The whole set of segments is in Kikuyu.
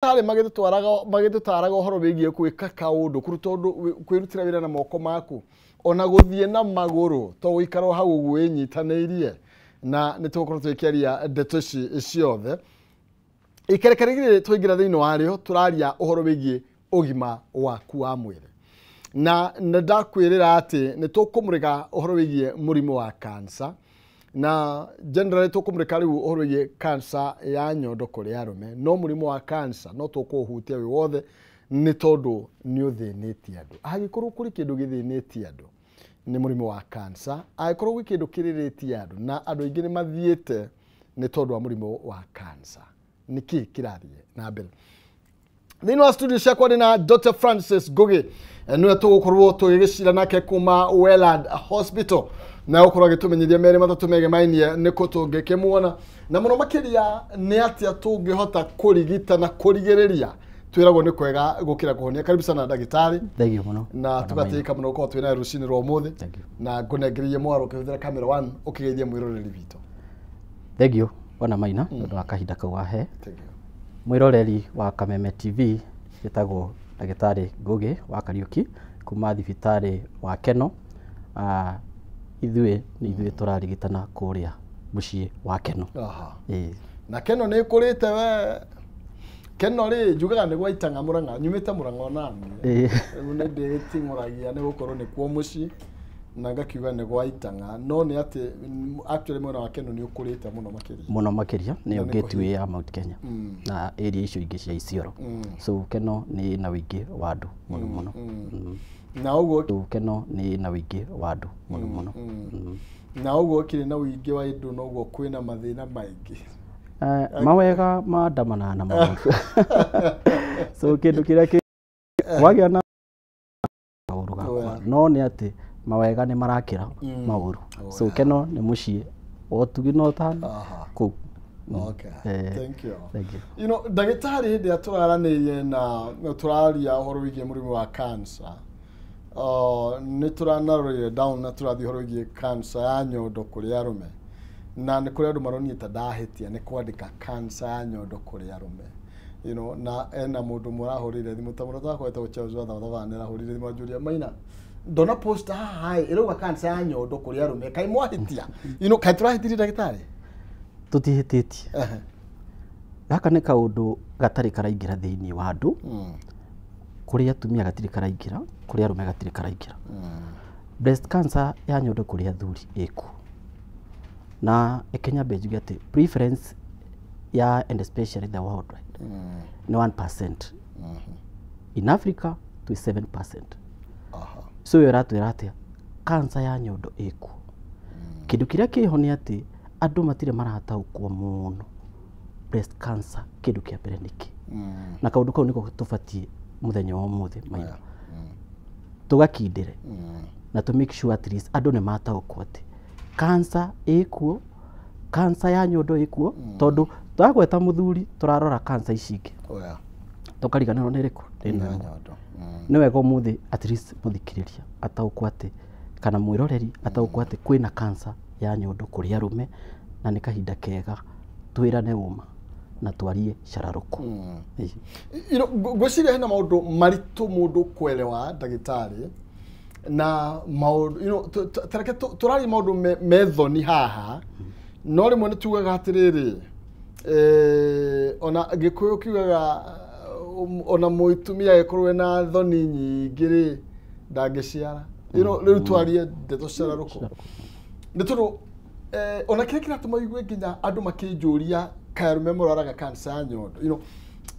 Ndagĩtarĩ magĩtũtaraga ũhoro wĩgiĩ gwĩka kaũndũ, kũruta ũndũ, kwĩrutĩra wĩra na moko maku, ona gũthiĩ na magũrũ, to gũikara o hau ũguo wĩnyitanĩirie. Na nĩ tũgũkorwo tũgĩkĩaria ndeto ici ciothe. Ikereka rĩrĩ twaingĩra thĩinĩ warĩo, tũraria ũhoro wĩgiĩ ũgima waku wa mwĩrĩ. Na nĩ ndakwĩrĩra atĩ nĩ tũkũmũrĩka ũhoro wĩgiĩ mũrimũ wa cancer, na generally tũkũmũrĩka rĩu ũhoro wĩgiĩ cancer ya nyondo kũrĩ arũme, no mũrimũ wa cancer no tũkũũhutia wĩ wothe nĩ tondũ nĩ ũthĩnĩtie andũ. Angĩkorwo kũrĩ kĩndũ gĩthĩnĩtie andũ nĩ mũrimũ wa cancer, angĩkorwo gwĩ kĩndũ kĩrĩrĩtie andũ na andũ aingĩ nĩ mathiĩte nĩ tondũ wa mũrimũ wa cancer, nĩkĩ kĩrathiĩ na mbere? Thĩinĩ wa studio ciakwa ndĩ na Dr. Francis Ngugi, nĩwe tũgũkorwo tũgĩgĩcira nake kuma Welland Hospital, na gũkorwo agĩtũmenyithia merĩ matatũ megemainie nĩkũ tũngĩkĩmuona, na mũno makĩria nĩ atĩa tũngĩhota kũrigita na kũrigĩrĩria. Twĩragwo nĩ kwega gũkĩra kũhonia. Karibu sana ndagĩtarĩ. Thank you mũno. Na tũgatĩka mũno gũkorwo twĩna rũcinĩ rwa ũmũthĩ. Thank you. Na ngũnengererie mwaro ũkĩhũthĩra camera one ũkĩgeithia mwĩroreri witũ. Thank you Bwana Maina nĩ ũndũ wa kahinda kau wahe. Thank you. Mwĩroreri wa Kameme TV, njĩtagwo ndagĩtarĩ Ngugi wa Kariuki kuma thibitarĩ wa Keno. Ithuĩ nĩ ithuĩ tũrarigitana kũrĩa mũciĩ wa Keno. Ĩĩ. Na Keno nĩ ĩkũrĩte we. Keno rĩ, njugaga nĩ gwa Itang'a Mũrang'a, nyumĩte Mũrang'a onaniĩ. Rĩu nĩ ndĩĩting'ũragia nĩ gũkorwo nĩkuo mũciĩ, na ngakiuga nĩ gwa Itang'a, no nĩ atĩ actually mwena wa Keno nĩ ũkũrĩte mũno makĩria. Mũno makĩria, nĩyo Na nĩ gateway ya Mount Kenya na area icio ingĩ cia Isiolo. So Keno nĩ na ũingĩ wa andũ mũno mũno. Na ũguo So Keno nĩ na ũingĩ wa andũ mũno mũno. Na ũguo kĩrĩ na ũingĩ wa indo, noguo kwĩna mathĩna maingĩ. Mawega maandamanaga na maũru. So kĩndũ kĩrĩa kĩ wagĩa na maũru gakwa, no nĩ atĩ mawega nĩ marakĩra maũru. So Keno nĩ mũciĩ wa ũtugi na ũtana kũu. Okay. Thank you. Thank you. You know, ndagĩtarĩ, hĩndĩ ĩrĩa tũraranĩirie na tũraria ũhoro wĩgiĩ mũrimũ wa cancer, nĩ tũranarorire down na tũrathiĩ ũhoro wĩgiĩ cancer ya nyondo kũrĩ arũme, na nĩ kũrĩ andũ maronire ta ndahĩtia nĩ kwandĩka cancer ya nyondo kũrĩ arũme. You know, na ena mũndũ mũrahũrĩire thimũ ta mũrata wakwa wetagwo Charles wa Thabathabana, nĩ arahũrĩire thimũ anjũria, "Maina, ndona post haha ĩ ĩrauga cancer ya nyondo kũrĩ arũme, kaĩ mwahĩtia?" You know, kaĩ tũrahĩtirie, ndagĩtarĩ? Tũtihĩtĩtie. Gaka nĩ kaũndũ gatarĩ karaingĩra thĩinĩ wa andũ. Kũrĩ atumia gatirĩ karaingĩra, kũrĩ arũme gatirĩ karaingĩra. Breast cancer ya nyondo kũrĩ athuri ĩkuo, na reke nyambe njuge atĩ preference ya and especially the world nĩ 1%, in Africa twĩ 7%. So ĩyo ĩratwĩra atĩa? Cancer ya nyondo ĩkuo. Kĩndũ kĩrĩa kĩho nĩ atĩ andũ matirĩ marataũkwo mũno breast cancer kĩndũ kĩa mbere nĩkĩ, na kaũndũ kau nĩko tũbatiĩ mũthenya wa ũmũthĩ, Maina, tũgakindĩre na tũ make sure at least andũ nĩ mataũkwo atĩ cancer ĩkuo, cancer ya nyondo ĩkuo, tondũ twagweta mũthuri tũrarora cancer ici ingĩ, tũkariganĩrwo nĩ ĩrĩkũ, nĩ ĩno Ya ĩmwe. nyondo. Nĩ wega ũmũthĩ at least mũthikĩrĩria ataũkwo atĩ, kana mwĩroreri ataũkwo atĩ kwĩna cancer ya nyondo kũrĩ arũme, na nĩ kahinda kega twĩrane ũma na twarie cararũkũ. Ĩĩ. You know, ngwĩciria hena maũndũ maritũ mũndũ kuelewa, ndagĩtarĩ, na maũndũ you know, tareke tũraria maũndũ me thoni haha, no rĩmwe nĩ tugaga atĩrĩrĩ, ona Gĩkũyũ kiugaga ona mũtumia agĩkorwo ena thoni nyingĩ rĩ, ndangĩciara. You know, rĩu twarie ndeto cararũkũ nĩ tondũ ona kĩrĩa kĩratũma igue nginya andũ makĩnjũria kaĩ arũme mũrwaraga cancer ya nyondo, you know,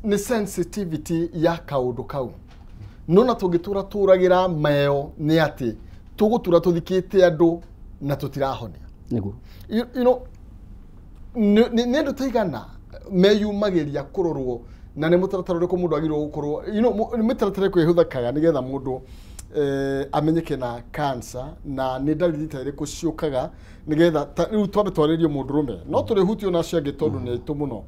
nĩ sensitivity ya kaũndũ kau. No na tũngĩtũra tũragĩra meo nĩ atĩ tũgũtũra tũthikĩte andũ na tũtirahonia. You know, nĩ andũ taigana meyumagĩria kũrorwo, na nĩ mũtaratara ũrĩkũ mũndũ agĩrĩirwo gũkorwo, you know, nĩ mĩtaratara ĩrĩkũ ĩhũthĩkaga nĩgetha mũndũ amenyeke na cancer, na nĩ ndariri ta irĩkũ ciũkaga, nĩgetha rĩu twambe twarĩrie mũndũrũme, no tũrĩhutio na acio angĩ tondũ nĩ aitũ mũno,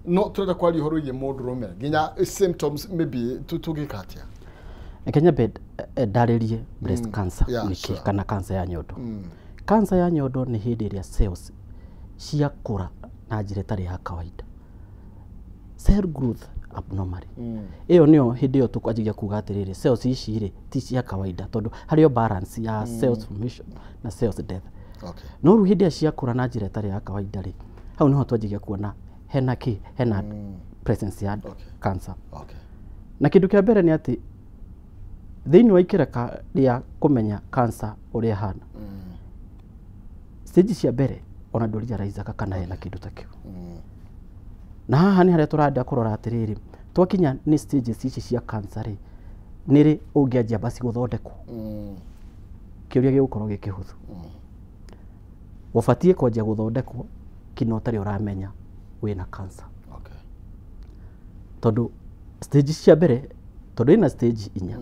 no tũrenda kwaria ũhoro wĩgiĩ mũndũrũme nginya symptoms maybe tũngĩka atĩa? Reke nyambe ndarĩrie breast cancer nĩkĩ kana cancer ya nyondo. Cancer ya nyondo nĩ hĩndĩ ĩrĩa cells ciakũra na njĩra ĩtarĩ ya kawaida. Cell growth abnormally. Ĩyo nĩyo hĩndĩ ĩyo tũkwanjagia kuga atĩrĩrĩ, cells ici rĩ ti cia kawaida, tondũ harĩ o balance ya cells formation na cells death. No rĩu hĩndĩ ĩrĩa ciakũra na njĩra ĩtarĩ ya kawaida rĩ, hau nĩho twanjagia kuona hena kĩ, hena presence ya cancer. Na kĩndũ kĩa mbere nĩ atĩ thĩinĩ wa ikereka rĩa kũmenya cancer ũrĩa ĩhana, stage cia mbere ona ndũrealizaga kana hena kĩndũ ta kĩu. Na haha nĩ harĩa tũrenda kũrora atĩrĩrĩ, twakinya nĩ stages ici cia cancer rĩ, nĩ rĩ ũngĩanjia basi gũthondekwo? Kĩũria gĩgũkorwo gĩ kĩhũthũ. Ũbatiĩ kwanjia gũthondekwo kinya ũtarĩ ũramenya wĩna cancer. Tondũ stage cia mbere, tondũ ĩna stage inya,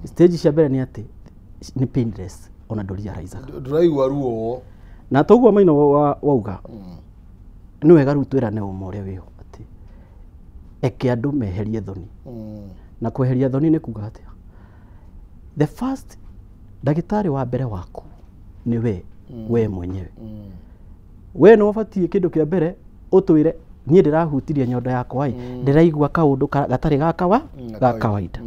stage cia mbere nĩ atĩ nĩ painless, ona ndũrealizaga. Ndũraigua ruo. Na toguo maino wauga nĩ wega rĩu twĩrane ũma ũrĩa wĩho, atĩ eke andũ meherie thoni. Na kweheria thoni nĩ kuga atĩa? The first ndagĩtarĩ wa mbere waku nĩ we mwenyewe. We nĩ ũbatiĩ kĩndũ kĩa mbere ũtwĩre, niĩ ndĩrahutirie nyondo yakwa ĩ, ndĩraigua kaũndũ gatarĩ ga kawaida.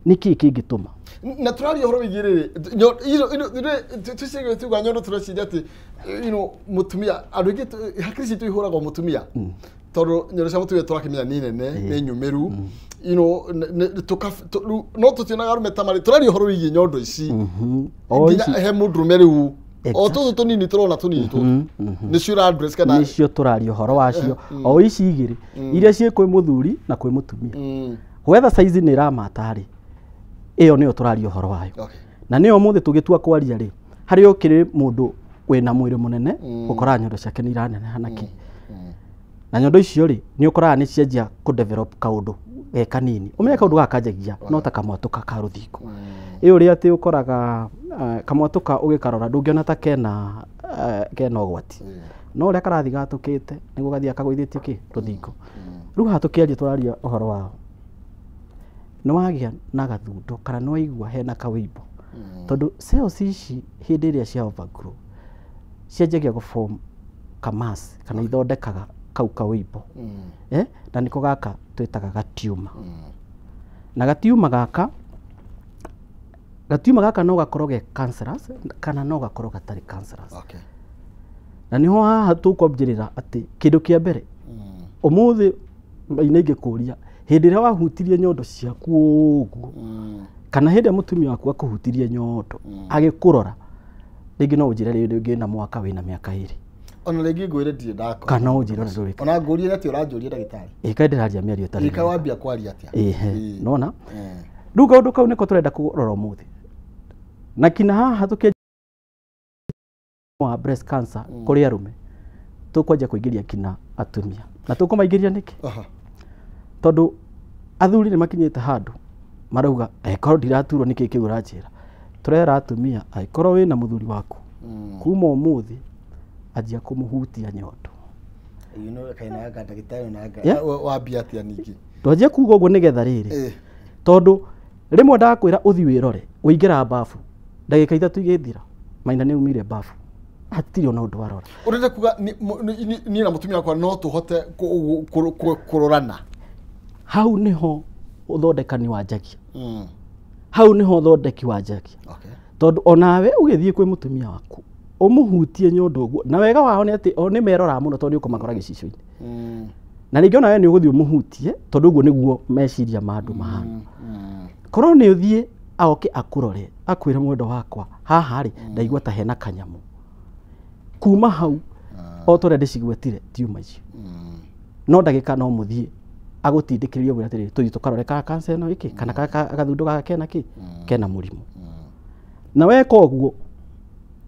Nĩkĩ kĩngĩtũma? Na tũraria ũhoro wĩgiĩ rĩrĩ, tũcirie tuga nyondo, tũreciria atĩ mũtumia, andũ aingĩ hakiri citũ ihũragwo mũtumia, tondũ nyondo cia mũtumia tũrakĩmenya nĩ nene, nĩ nyũmĩru, no tũtionaga arũme ta marĩ. Tũraria ũhoro wĩgiĩ nyondo ici nginya he mũndũrũme rĩu, o tũtũ tũnini tũrona tũnini tũtũ nĩcio ũra address kana? Nĩcio tũraria ũhoro wacio, o ici igĩrĩ iria ciĩ kwĩ mũthuri na kwĩ mũtumia. Whether size nĩ ĩramata rĩ, ĩyo nĩyo tũraria ũhoro wayo. Na nĩyo ũmũthĩ tũgĩtua kwaria rĩ, harĩ ũkĩrĩ mũndũ wĩna mwĩrĩ mũnene, ũkoraga nyondo ciake nĩ iraneneha na kĩ, na nyondo icio rĩ, nĩ ũkoraga nĩ cianjia kũ develop kaũndũ ge kanini. Ũmenye kaũndũ gaka kanjagia no ta kamwatũka ka rũthingo. Ĩ ũrĩa atĩ ũkoraga kamwatũka ũgĩkarora ndũngĩona ta kena ũgwati, no ũrĩa karathiĩ gatũkĩte nĩguo gathiaga kagũithĩtie kĩ rũthingo. Rĩu haha tũkĩaria tũraria ũhoro wao nĩ wagĩa na gathundo kana nĩ waigua hena kawĩimbo, tondũ cells ici hĩndĩ ĩrĩa cia overgrow cianjagia gũ form kamas kana ithondekaga kau kawĩimbo, na nĩko gaka twĩtaga gatiuma. Na gatiuma gaka no gakorwo ge cancerous kana no gakorwo gatarĩ cancerous. Na nĩho haha tũkwambĩrĩra atĩ kĩndũ kĩa mbere ũmũthĩ maina ingĩkũria, hĩndĩ ĩrĩa wahutirie nyondo ciaku ũguo, kana hĩndĩ ĩrĩa mũtumia waku akũhutirie nyondo agĩkũrora, rĩngĩ no ũnjĩre rĩngĩ na mwaka wĩna mĩaka 2. Ona rĩngĩ ngwĩre ndirĩ ndakora. Kana ũnjĩre ona ndũrĩ. Ona ngũrie atĩ ũranjũria ndagĩtarĩ. Ĩ kaĩ ndĩraria mĩario ĩtarĩ ĩka mĩega. Wambia kwaria atĩa? Ĩhe. Nona rĩu kaũndũ kau nĩko tũrenda kũrora ũmũthĩ, na kinya haha tũkĩanjia wa breast cancer kũrĩ arũme, tũkwanjia kũingĩria kinya atumia. Na tũkũmaingĩria nĩkĩ? Tondũ athuri nĩ makinyĩte handũ marauga, angĩkorwo ndiraturwo nĩkĩ kĩu ũranjĩra. Tũrera atumia, angĩkorwo wĩna mũthuri waku, kuma ũmũthĩ anjia kũmũhutia nyondo. Kaina anga ndagĩtarĩ ona anga Yeah. wambia atĩa ningĩ? Twanjia kuga ũguo nĩgetha rĩrĩ, tondũ rĩmwe ndakwĩra ũthi wĩrore, ũingĩra bafu ndagĩka 3 igĩthira, maina nĩ umire bafu, hatirĩ ona ũndũ warora. Ũrenda kuga niĩ na mũtumia wakwa no tũhote kũrorana? Hau nĩho ũthondekani wanjagia, hau nĩho ũthondeki wanjagia. Tondũ onawe ũgĩthiĩ kwĩ mũtumia waku ũmũhutie nyondo ũguo, na wega wao nĩ atĩ o nĩ meroraga mũno, tondũ nĩ ũkũmakora gĩcicio-inĩ, na rĩngĩ onawe nĩ ũgũthiĩ ũmũhutie, tondũ ũguo nĩguo meciria ma andũ mahana. Korwo nĩ ũthiĩ aoke akũrore akwĩre, "Mwendo wakwa, haha rĩ ndaigua ta hena kanyamũ." Kuma hau o ta ũrĩa ndĩcigwetire tiuma icio, no ndagĩka no mũthiĩ agũtindĩkĩrĩrie ũmwĩre atĩrĩrĩ, tũthiĩ tũkarore kana cancer ĩno ĩkĩ kana gathundo gaka kena kĩ, kena mũrimũ. Na weka ũguo,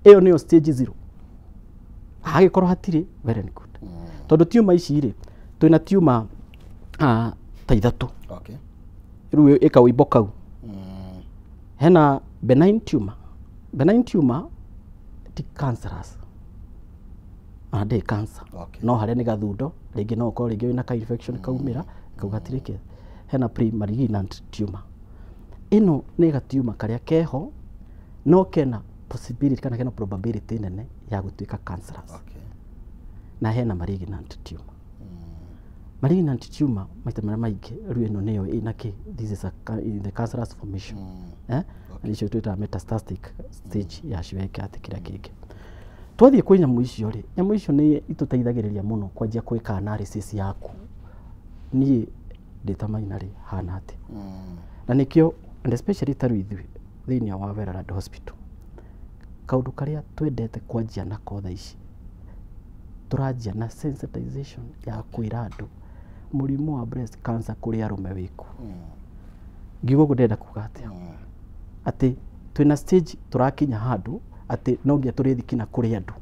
ĩyo nĩyo stage zero. Hagĩkorwo hatirĩ, very good. Tondũ tiuma ici rĩ, twĩna tiuma ta ithatũ. Rĩu ĩkawĩimbo kau, hena benign tumor. Benign tumor ti cancerous ona ndĩrĩ cancer. No harĩa nĩ gathundo, rĩngĩ no ũkorwo rĩngĩ wĩna ka infection kaumĩra kau, gatirĩ ke. Hena pre-malignant tumor. Ĩno nĩ gatiuma karĩa keho no kena possibility kana kena probability nene ya gũtuĩka cancerous. Na hena malignant tumor. Malignant tumor maita marĩa maingĩ rĩu ĩno nĩyo ĩna kĩ, this is in the cancerous formation. Na nĩcio twĩtaga metastatic stage yacio ĩka atĩ kĩrĩa kĩngĩ. Twathiĩ kwĩ nyamũ icio rĩ, nyamũ icio nĩ itũteithagĩrĩria mũno kwanjia gwĩka analysis yaku. Niĩ ndĩ ta Maina rĩ, hana atĩa? Na nĩkĩo, and especially ta rĩu ithuĩ thĩinĩ wa Weraland Hospital, kaũndũ karĩa twendete kwanjia nako thaa ici, tũranjia na sensitization ya kwĩra andũ mũrimũ wa breast cancer kũrĩ arũme wĩkuo. Ngiuga ũguo ndĩrenda kuga atĩa? Atĩ twĩna stage tũrakinya handũ atĩ no nginya tũrĩthi kinya kũrĩ andũ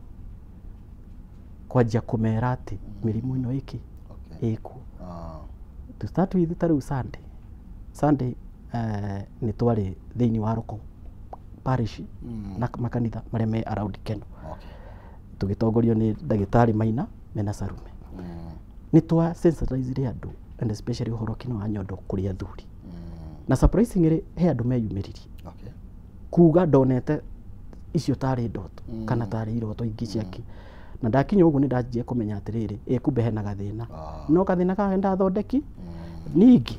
kwanjia kũmera atĩ mĩrimũ ĩno ĩkĩ ĩkuo. To start with, ta rĩu Sunday nĩ twarĩ thĩinĩ wa Roko parish na makanitha marĩa me around Keno, tũgĩtongorio nĩ ndagĩtarĩ Maina mena Sarume. Nĩ twa sensitizire andũ and especially ũhoro kino wa nyondo kũrĩ athuri. Na surprisingly he andũ meyumĩririe kuga ndonete icio tarĩ ndoto kana tarĩ iroto ingĩ ciake. Na ndakinya ũguo nĩ ndanjia kũmenya atĩrĩrĩ, ĩ kumbe hena gathĩna. No gathĩna kaya ndathondeki ningĩ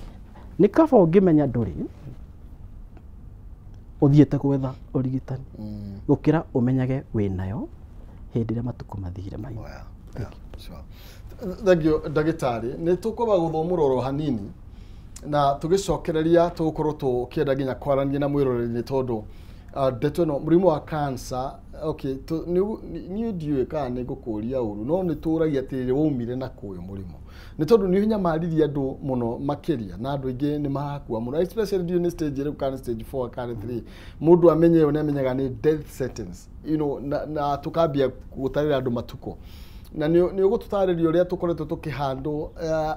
nĩ kaba ũngĩmenya ndũrĩ ũthiĩte gwetha ũrigitani gũkĩra ũmenyage wĩnayo hĩndĩ ĩrĩa matukũ mathire maingĩ. Thank you ndagĩtarĩ. Nĩ tũkwamba gũthomũra oro hanini na tũgĩcokereria tũgũkorwo tũkĩenda nginya kwarania na mwĩroreri nĩ tondũ ndeto ĩno mũrimũ wa cancer, okay, niĩ ndiũĩ kana nĩ ngũkũria ũru, no nĩ tũragia atĩrĩrĩ, waumire na kũ ũyũ mũrimũ? Nĩ tondũ nĩ ũnyamaririe andũ mũno makĩria na andũ aingĩ nĩ marakua mũno, especially ndiũĩ nĩ stage ĩrĩkũ kana stage 4 kana 3. Mũndũ amenye ĩyo nĩ amenyaga nĩ death sentence, you know, na tũkambia gũtarĩra andũ matukũ. Na nĩ ũgũtũtarĩria ũrĩa tũkoretwo tũkĩhandwo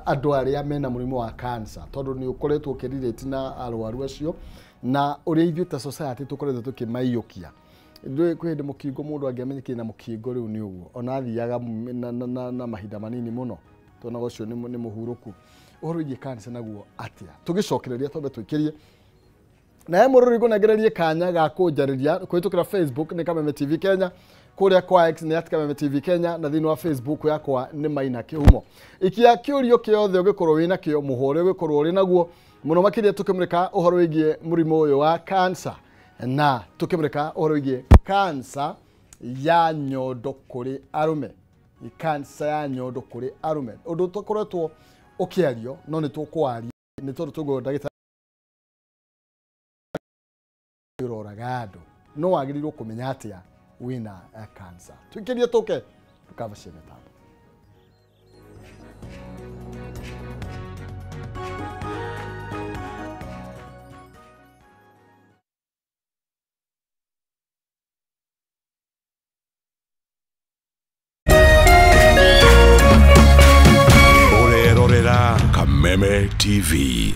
andũ arĩa mena mũrimũ wa cancer, tondũ nĩ ũkoretwo ũkĩrelate na arwaru acio na ũrĩa ithuĩ ta society tũkoretwo tũkĩmaiyũkia. Ndũĩ kwĩ hĩndĩ mũkingo mũndũ angĩamenyekire na mũkingo rĩu nĩ ũguo ona athiaga na mahinda manini mũno, tuonaga ũcio nĩ mũhurũku. Ũhoro wĩgiĩ cancer naguo atĩa? Tũgĩcokereria twambe tũikĩrie na he mũrũri ngũnengererie kanya ga kũnjarĩria kũhĩtũkĩra Facebook nĩ Kameme TV Kenya, kũrĩa kwa X nĩ @Kameme TV Kenya, na thĩinĩ wa Facebook yakwa nĩ Maina Kĩhumo. Ikia kĩũrio kĩothe ũngĩkorwo wĩna kĩo, mũhũre ũngĩkorwo ũrĩ naguo, mũno makĩria tũkĩmũrĩka ũhoro wĩgiĩ mũrimũ ũyũ wa cancer na tũkĩmũrĩka ũhoro wĩgiĩ cancer ya nyondo kũrĩ arũme. Cancer ya nyondo kũrĩ arũme, ũndũ tũkoretwo ũkĩario no nĩ tũkwaria nĩ tondũ tũguo ndagĩtarĩ ũroraga andũ no wagĩrĩirwo kũmenya atĩa wĩna cancer. Tũikĩrie tũke tũkavacie mĩtambo. Ũrerorera Kameme TV.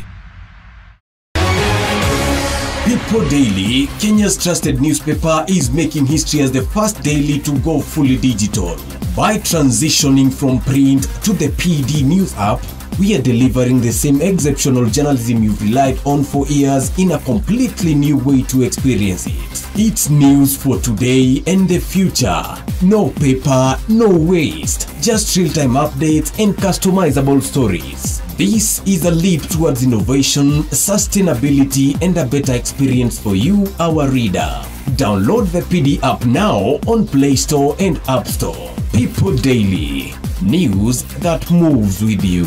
People Daily, Kenya's trusted newspaper, is making history as the first daily to go fully digital. By transitioning from print to the PD News app, we are delivering the same exceptional journalism you've relied on for years in a completely new way to experience it. It's news for today and the future. No paper, no waste, just real-time updates and customizable stories. This is a leap towards innovation, sustainability, and a better experience for you, our reader. Download the PD app now on Play Store and App Store. People Daily, news that moves with you.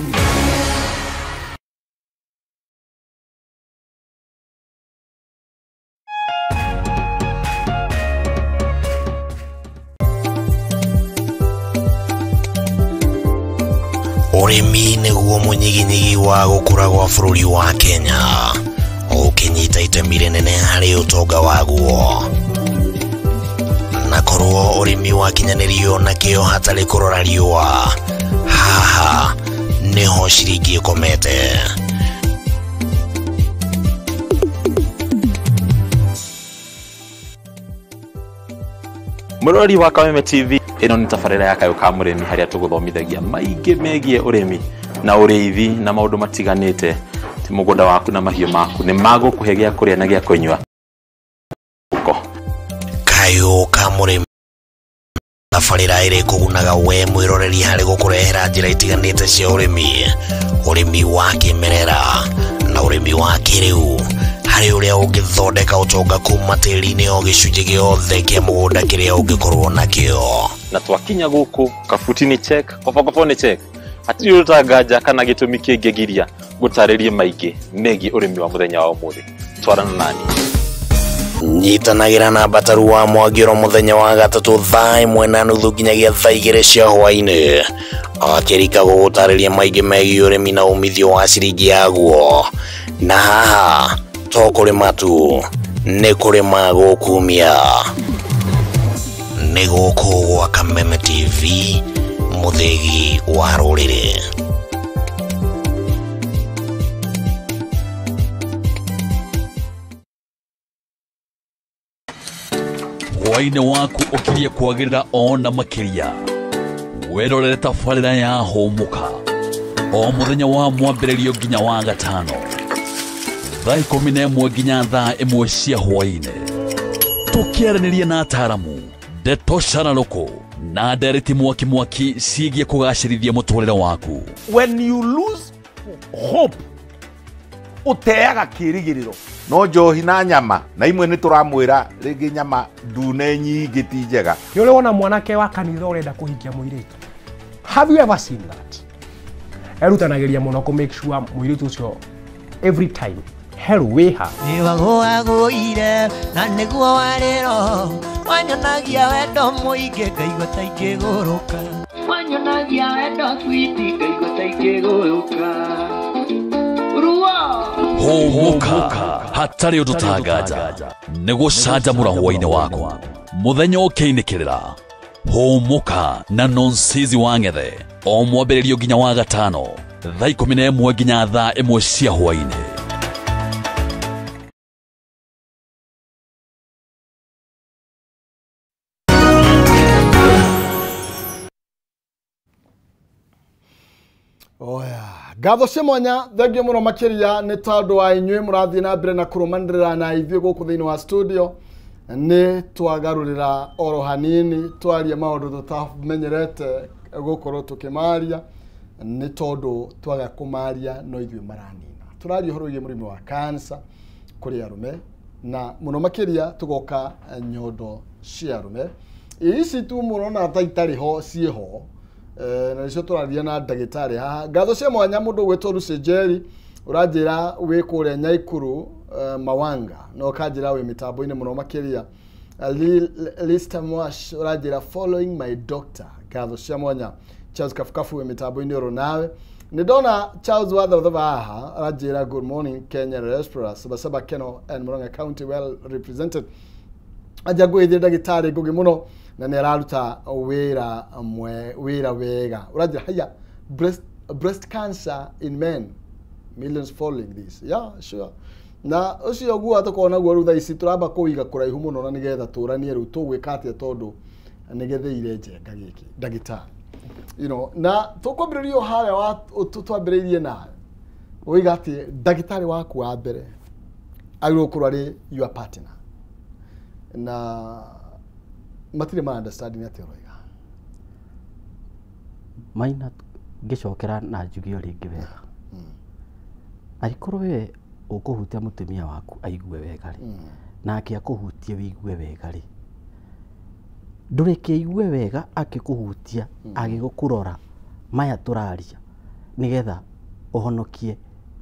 Ũrĩmi nĩguo mũnyiginyigi wa gũkũra gwa bũrũri wa Kenya, ũkĩnyita itemi rĩnene harĩ ũtonga waguo. Na korwo ũrĩmi wakinyanĩrio na kĩo hatarĩ kũrora riũa, haha nĩho ciringi ĩkomete. Mũrori wa Kameme TV, ĩno nĩ tabarĩra ya Kayũ ka Mũrĩmi harĩa tũgũthomithagia maingĩ megiĩ ũrĩmi na ũrĩithi na maũndũ matiganĩte. Ti mũgũnda waku na mahiũ maku nĩ magũkũhe gĩa kũrĩa na gĩa kũnyua. Kayũ ka Mũrĩmi. Tabarĩra ĩrĩ kũgunaga we mwĩroreri harĩ gũkũrehera njĩra itiganĩte cia ũrĩmi, ũrĩmi wa kĩmerera na ũrĩmi wa kĩrĩu, harĩ ũrĩa ũngĩthondeka ũtonga kuma tĩri-inĩ o gĩcunjĩ gĩothe kĩa mũgũnda kĩrĩa ũngĩkorwo nakĩo. Na twakinya gũkũ kabuti nĩ check, kobokobo nĩ check, hatirĩ ũtanganja kana gĩtũmi kĩngĩgiria gũtarĩrie maingĩ megiĩ ũrĩmi wa mũthenya wa ũmũthĩ. Twarana nani. Nyitanagĩra na Mbataru wa Mwangĩro mũthenya wa gatatũ thaa 1:30 nginyagia thaa 2 cia hwaĩ-inĩ, akĩrika gũgũtarĩria maingĩ megiĩ ũrĩmi na umithio wa ciringi yaguo. Na haha to kũrĩma tu, nĩ kũrĩma gũkumia. Nĩ gũkũ gwa Kameme TV, mũthĩgi wa rũrĩrĩ. Hwaĩ-inĩ waku ũkirie kwagĩrĩra ona makĩria, wĩrorere tabarĩra ya Hũmũka o mũthenya wa mwambĩrĩrio nginya wa gatano thaa 11 nginya thaa 1 cia hwaĩ-inĩ, tũkĩaranĩria na ataaramu, ndeto cararũkũ na ndereti mwaki mwaki ciĩgiĩ kũgacĩrithia mũtũrĩre waku. When you lose hope, ũteaga kĩrĩgĩrĩro. No njohi na nyama na imwe nĩ tũramwĩra rĩngĩ nyama ndune nyingĩ ti njega. Nĩ ũrĩ wona mwanake wa kanitha ũrenda kũhikia mũirĩtu? Have you ever seen that? Erutanagĩria mũno kũ make sure mũirĩtu ũcio every time hello wĩha. Nĩwagũagũire na nĩguo warĩro, wanyonagia wendo mũingĩ ngaigua ta ingĩgũrũka. Wanyonagia wendo switi ngaigua ta ingĩgũrũka. Hũmũka hatarĩ ũndũ tanganja nĩ gũcanjamũra hwaĩ-inĩ waku mũthenya ũkĩinĩkĩrĩra. Hũmũka na Nonsizi wa Ng'ethe o mwambĩrĩrio nginya wa gatano thaa 11 nginya thaa 1 cia hwaĩ-inĩ. Oya, ngatho cia mwanya thengio mũno makĩria nĩ tondũ wa inyuĩ mũrathiĩ na mbere na kũrũmanĩrĩra na ithuĩ gũkũ thĩinĩ wa studio. Nĩ twagarũrĩra oro hanini twaria maũndũ tũtamenyerete gũkorwo tũkĩmaria, nĩ tondũ twaga kũmaria no ithuĩ maranina. Tũraria ũhoro wĩgiĩ mũrimũ wa cancer kũrĩ arũme na mũno makĩria tũgoka nyondo cia arũme. Ici tu mũrona ta itarĩ ho ciĩho, na nĩcio tũraria na ndagĩtarĩ haha. Ngatho cia mwanya mũndũ ũgwĩtwo Lucy Njeri ũranjĩra wĩ kũrĩa Nyaikuru, Mawanga, na ũkanjĩra wĩ mĩtambo-inĩ mũno makĩria. Lista Mwash ũranjĩra following my doctor. Ngatho cia mwanya. Charles Kafukafu wĩ mĩtambo-inĩ oro nawe. Nĩ ndona Charles Wathathaba haha aranjĩra good morning Kenya Diaspora, Sabasaba Keno and Murang'a County well represented. Anja ngwĩthie ndagĩtarĩ Ngũgĩ mũno na nĩ araruta wĩra wĩra wega. Ũranjĩra haya, breast cancer in men, millions following this. Yeah, sure. Na ũcio guo tũkorwo naguo rĩu thaa ici tũramba kũiga kũraihu mũno na nĩgetha tũranie rĩu tũgwĩka atĩa tondũ nĩgethĩire njenga gĩkĩ ndagĩtarĩ. You know, na tũkwambĩrĩria o harĩa twambĩrĩirie nawe ũiga atĩ ndagĩtarĩ waku wa mbere agĩrĩirwo gũkorwo arĩ your partner, na matirĩ ma understanding atĩ ũroiga. Maina ngĩcokera na njuge o rĩngĩ wega, angĩkorwo we ũkũhutia mũtumia waku aigue wega rĩ, nake akũhutie wĩigue wega rĩ, ndũreke aigue wega akĩkũhutia agĩgũkũrora maya tũraria, nĩgetha ũhonokie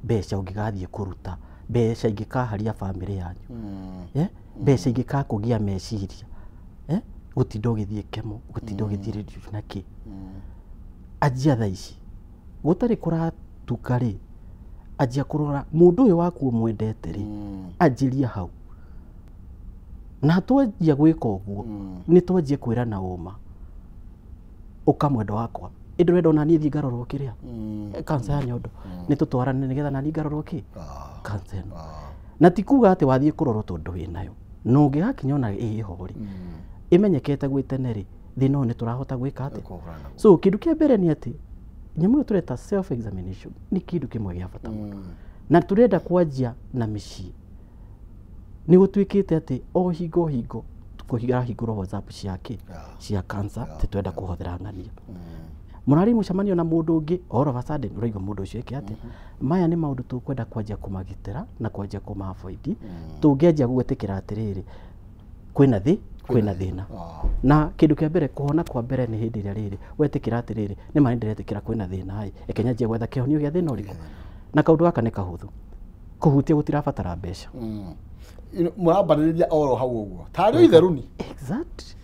mbeca ũngĩgathiĩ kũruta, mbeca ingĩkaharia bamĩrĩ yanyu, mbeca ingĩkakũgia meciria, gũtinda ũgĩthiĩ kemo, gũtinda ũgĩthiĩ radiation na kĩ. Anjia thaa ici gũtarĩ kũratuka rĩ, anjia kũrora mũndũ ũyũ waku ũmwendete rĩ, anjĩria hau. Na twanjia gwĩka ũguo nĩ twanjie kwĩrana ũma, ũka mwendo wakwa ĩndĩ ũrenda ona niĩ thiĩ ngarorwo kĩrĩa cancer ya nyondo, nĩ tũtwarane nĩgetha naniĩ ngarorwo kĩ cancer ĩno. Na ti kuga atĩ wathiĩ kũrorwo tondũ wĩnayo, na ũngĩgakinya ona ĩho rĩ, ĩmenyekete gwĩ tene rĩ, thĩna ũyũ nĩ tũrahota gwĩka atĩa. So kĩndũ kĩa mbere nĩ atĩ nyamũ ĩyo tũreta self examination nĩ kĩndũ kĩmwe gĩa bata mũno, na tũrenda kwanjia na mĩciĩ. Nĩ gũtuĩkĩte atĩ o hingo hingo kũhingũrwo WhatsApp ciake cia cancer titwenda kũhothera ng'ania. Mũrarĩ mũcemanio na mũndũ ũngĩ all of a sudden ũraigua mũndũ ũcio eke atĩa. Maya nĩ maũndũ tũkwenda kwanjia kũmagitĩra na kwanjia kũma avoid. Tũngĩanjia gwĩtĩkĩra atĩrĩrĩ kwĩna kwĩna thĩna. Na kĩndũ kĩa mbere kũhona kwa mbere nĩ hĩndĩ ĩrĩa rĩrĩ wetĩkĩra atĩrĩrĩ nĩ ma nĩndĩretĩkĩra kwĩna thĩna ĩ reke nyanjie gwetha kĩhonio gĩa thĩna ũrĩkũ. Na kaũndũ gaka nĩ kahũthũ, kũhutia gũtirabatara mbeca. Mũrambanĩrĩria oro hau ũguo tarĩ itheruni. Exact.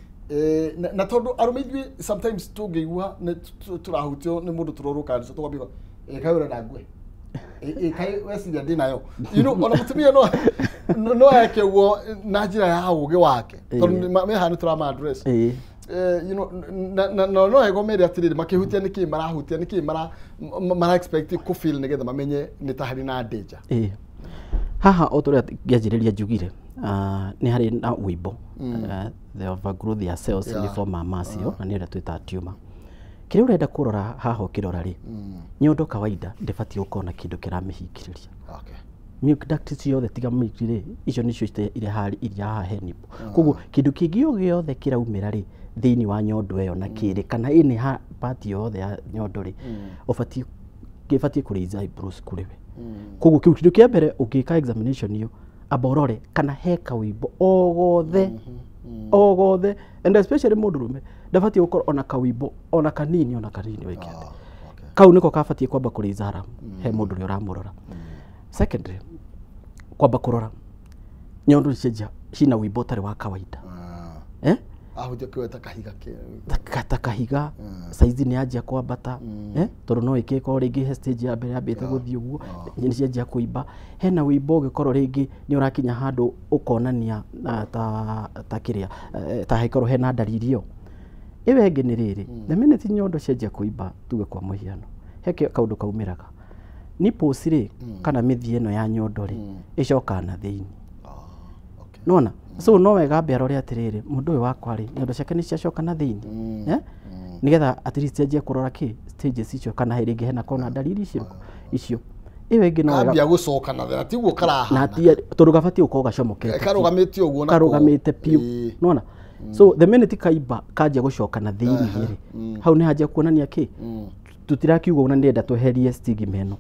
Na tondũ arũme ithuĩ sometimes tũngĩigua nĩ tũrahutio nĩ mũndũ tũrorwo kanitha tũkambia kaĩ ũrenda ngue, kaĩ weciria ndĩ nayo, you know, ona mũtumia no eke ũguo na njĩra ya ũgĩ wake tondũ meha nĩ tũrama address. You know, na no ego mere atĩrĩrĩ makĩhutia nĩkĩ marahutia nĩkĩ mara expect kũ feel nĩgetha mamenye nĩ ta harĩ na danger. Haha o tũrĩa ngĩanjĩrĩria njugire nĩ harĩ na ũimbo, the overgrowth ya cells in form of mass ĩyo na nĩ ũrĩa twĩtaga tumor. Kĩrĩa ũrenda kũrora haha ũkĩrora rĩ, nyondo kawaida ndĩbatiĩ gũkorwo na kĩndũ kĩramĩhingĩrĩria. Milk duct ciothe tiga milk rĩ, icio nĩcio iria haha he nipple. Koguo kĩndũ kĩngĩ o gĩothe kĩraumĩra rĩ thĩinĩ wa nyondo ĩyo na kĩrĩ kana ĩnĩ ha part yothe ya nyondo rĩ, ũbatiĩ gĩbatiĩ kũ raise eyebrows kũrĩ we. Koguo kĩu kĩndũ kĩa mbere ũngĩka examination ĩyo amba ũrore kana he kawĩimbo o gothe o gothe, and especially mũndũrũme ndabatiĩ gũkorwo ona kawĩimbo ona kanini wĩke atĩa. Kau nĩko kabatiĩ kwamba kũ raise alarm he mũndũ ũrĩa ũramũrora. Secondly, kwamba kũrora nyondo cianjia cina wĩimbo ũtarĩ wa kawaida. Ahutia kĩwe ta kahiga ta kahiga size nĩ yanjia kwambata, tondũ no ĩkĩkorwo rĩngĩ he stage ya mbere yambĩte gũthiĩ ũguo nĩ cianjia kũimba. Hena wĩimbo ũngĩkorwo rĩngĩ nĩ ũrakinya handũ ũkonania ta kĩrĩa ta haikorwo hena ndariri ĩyo. Ĩyo ĩngĩ nĩ rĩrĩ, the minute nyondo cianjia kũimba tuge kwa mũhiano he kaũndũ kaumĩraga nipples rĩ kana mĩthia ĩno ya nyondo rĩ ĩcokaga na thĩinĩ. Nona so no wega ambe arore atĩrĩrĩ mũndũ ũyũ wakwa rĩ nyondo ciake nĩ ciacoka na thĩinĩ, nĩgetha at least anjie kũrora kĩ stages icio kana rĩngĩ hena kona ndariri icio. Ĩyo ĩngĩ no wega kambia gũcoka na thĩna tiguo karahana na tondũ gabatiĩ gũkorwo gacomokete karũgamĩte ũguo na karũgamĩte piũ, nona. So the minute kaimba kanjia gũcoka na thĩinĩ rĩ, hau nĩ hanjia kuonania kĩ tũtirakiuga ona nĩrenda tweherie stigma ĩno,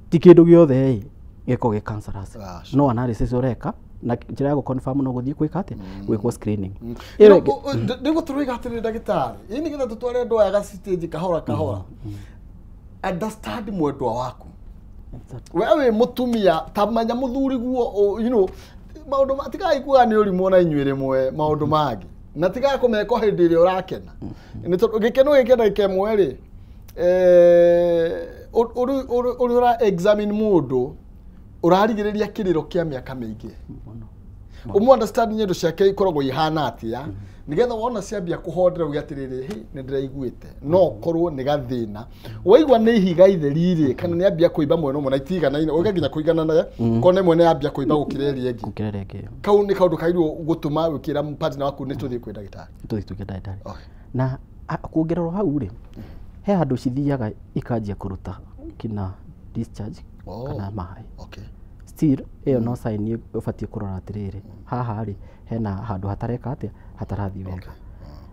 ti kĩndũ gĩothe ĩ gĩkorwo gĩ cancerous, no analysis ũreka na njĩra ya gũ confirm no gũthiĩ gwĩka atĩa gwĩkwo screening. Nĩguo tũroiga atĩrĩrĩ ndagĩtarĩ, ĩ nĩgetha tũtware andũ aya ga stage kahora kahora, understand mwendwa waku. We wĩ mũtumia ta manya mũthuri guo, you know, maũndũ tigai kuga nĩ ũrimũ na inyuĩ rĩmwe maũndũ mangĩ na tigai kũmeka hĩndĩ ĩrĩa ũrakena, nĩ tondũ gĩkeno gĩkĩ ndagĩka ĩmwe rĩ ũrĩa ũra examine mũndũ ũrarigĩrĩria kĩrĩro kĩa mĩaka mĩingĩ. Ũmũ understand nyondo ciake ikoragwo ihana atĩa nĩgetha wona ciambia kũhondera uge atĩrĩrĩ hĩ nĩ ndĩraiguĩte no korwo nĩ gathĩna waigua nĩ ihiga itheri rĩ kana nĩ ambia kũimba mwena ũmwe na itiganaine ũge nginya kũiganana kone mwene ambia kũimba gũkĩra ĩrĩa ĩngĩ, kau nĩ kaũndũ kagĩrĩirwo gũtũma wĩkĩra partner waku nĩ tũthiĩ kwĩ ndagĩtarĩ. Tũthiĩ twĩ ndagĩtarĩ. Na kuongererwo hau rĩ he handũ cithiaga ikanjia kũruta kina discharge kana maĩ. Still ĩyo no sign ũbatiĩ kũrora atĩrĩrĩ haha rĩ hena handũ hatareka atĩa hatarathiĩ wega.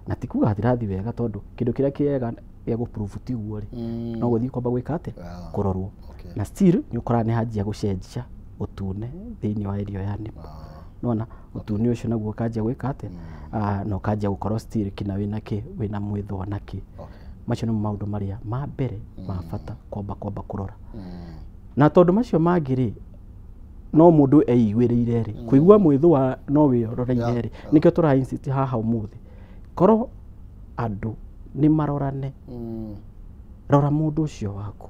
Na ti kuga hatirathiĩ wega tondũ kĩndũ kĩrĩa kĩega gĩa gũ prove tiguo rĩ no gũthiĩ kwamba gwĩka atĩa kũrorwo. Na still nĩ ũkoraga nĩ hanjia gũcenjia ũtune thĩinĩ wa area ya nipple. Nona ũtune ũcio naguo ũkanjia gwĩka atĩa na ũkanjia gũkorwo still kina wĩna kĩ wĩna mwĩthũa na kĩ. Macio nĩmo maũndũ marĩa ma mbere ma bata kwamba kũrora. Na tondũ macio mangĩ rĩ no mũndũ eiguĩrĩire rĩ kũigua mwĩthũa no wĩroreire rĩ nĩkĩo tũra insist haha ũmũthĩ korwo andũ nĩ marorane, rora mũndũ ũcio waku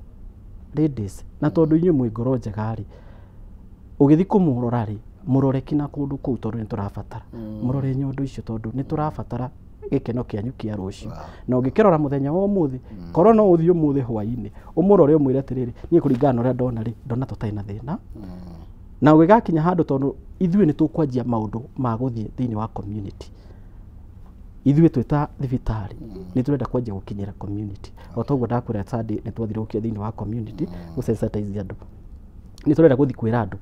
ladies, na tondũ inyuĩ mwĩ ngoro njega rĩ ũgĩthiĩ kũmũrora rĩ mũrore kina kũndũ kũu tondũ nĩ tũrabatara mũrore nyondo icio tondũ nĩ tũrabatara gĩkeno kĩanyu kĩa rũciũ. Na ũngĩkĩrora mũthenya wa ũmũthĩ korwo no ũthiĩ ũmũthĩ hwaĩ-inĩ ũmũrore ũmwĩre atĩrĩrĩ niĩ kũringana na ũrĩa ndona rĩ ndona tũtarĩ na thĩna. Na ũgĩgakinya handũ tondũ ithuĩ nĩ tũkwanjia maũndũ ma gũthiĩ thĩinĩ wa community, ithuĩ twĩ ta thibitarĩ nĩ tũrenda kwanjia gũkinyĩra community. O toguo ndakwĩra Sunday nĩ twathire gũkinya thĩinĩ wa community gũ-sensitize andũ, nĩ tũrenda gũthiĩ kwĩra andũ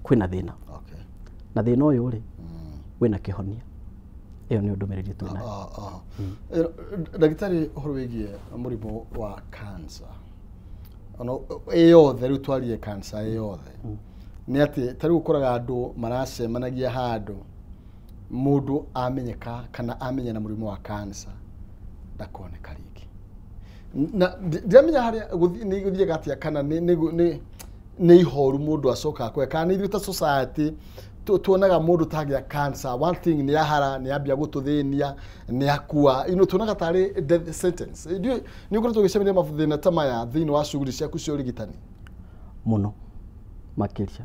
kwĩna thĩna na thĩna ũyũ rĩ wĩna kĩhonia. Ĩyo nĩ ndũmĩrĩri twĩnayo. Ndagĩtarĩ, ũhoro wĩgiĩ mũrimũ wa cancer ono ĩ yothe, rĩu twarie cancer ĩ yothe, nĩ atĩ ta rĩu ũkoraga andũ maracemanagia handũ, mũndũ amenyeka kana amenya na mũrimũ wa cancer ndakoneka rĩngĩ, na ndiramenya harĩa nĩ gũthiaga atĩa, kana nĩ ihoru mũndũ acokaga kwe, kana nĩ ithuĩ ta society tuonaga mũndũ tagĩa cancer, one thing nĩ ahara, nĩ ambia gũtũthĩnia, nĩ akua, tuonaga tarĩ death sentence. Ndiũĩ nĩ ũkoretwo ũgĩcemania mathĩna ta maya thĩinĩ wa shughuli ciaku cia ũrigitani? Mũno makĩria,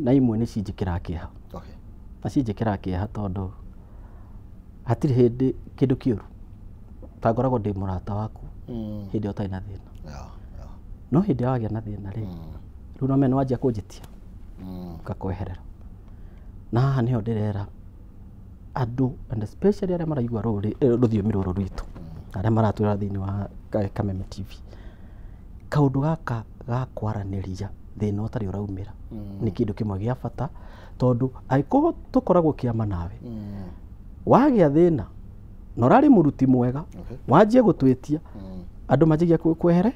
na imwe nĩ cinjĩkĩraga kĩeha. Na cinjĩkĩraga kĩeha tondũ hatirĩ hĩndĩ kĩndũ kĩũru ta ngoragwo ndĩ mũrata waku hĩndĩ ĩyo ũtarĩ na thĩna, no hĩndĩ ĩrĩa wagĩa na thĩna rĩ, rĩu no mene wanjia kũnjĩtia ngakweherera. Na haha nĩho ndĩrera andũ, and especially arĩa maraigua rũthiomi rũrũ rwitũ, arĩa maratwĩra thĩinĩ wa Kameme TV, kaũndũ gaka ga kwaranĩria thĩna ũtarĩ ũraumĩra nĩ kĩndũ kĩmwe gĩa bata, tondũ angĩkorwo tũkoragwo kĩama nawe, wagĩa thĩna na ũrarĩ mũruti mwega, wanjie gũtwĩtia, andũ manjagia kwehere.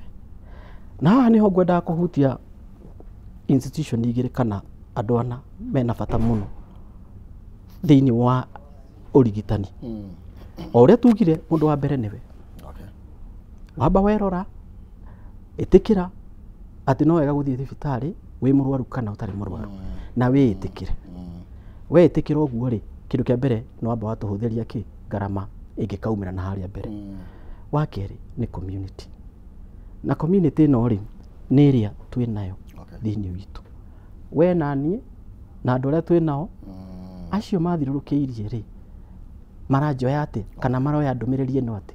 Na haha nĩho ngwendaga kũhutia institution igĩrĩ kana andũ ana mena bata mũno thĩinĩ wa ũrigitani. O ũrĩa tugire, mũndũ wa mbere nĩwe wamba werora, ĩtĩkĩra atĩ no wega gũthiĩ thibitarĩ wĩ mũrwaru kana ũtarĩ mũrwaru, na wĩĩtĩkĩre. Weĩtĩkĩra ũguo rĩ, kĩndũ kĩa mbere nĩ wamba watũhũthĩria kĩ ngarama ĩngĩkaumĩra na harĩa mbere. Wa kerĩ nĩ community, na community ĩno rĩ, nĩ ĩrĩa twĩ nayo thĩinĩ witũ, we na niĩ na andũ arĩa twĩ nao acio mathiũrũrũkĩirie rĩ, maranjoya atĩ kana maroya ndũmĩrĩri ĩno atĩ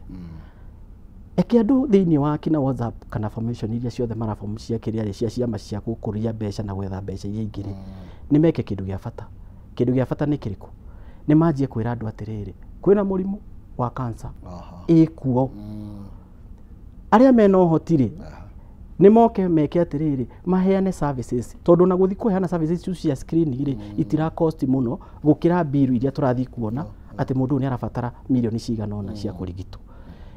eke andũ thĩinĩ wa kina WhatsApp kana formation iria ciothe marabomu cia kĩrĩa rĩ, cia ciama cia gũkũria mbeca na gwetha mbeca iria ingĩ rĩ, nĩ meke kĩndũ gĩa bata. Kĩndũ gĩa bata nĩ kĩrĩkũ? Nĩ manjie kwĩra andũ atĩrĩrĩ, kwĩna mũrimũ wa cancer ĩkuo, arĩa mena ũhoti rĩ, nĩ moke meke atĩrĩrĩ, maheane services, tondũ na gũthiĩ kũheana services icio cia screening rĩ, itira cost mũno gũkĩra bill iria tũrathiĩ kuona atĩ mũndũ ũyũ nĩ arabatara mirioni cigana ũna cia kũrigitwo.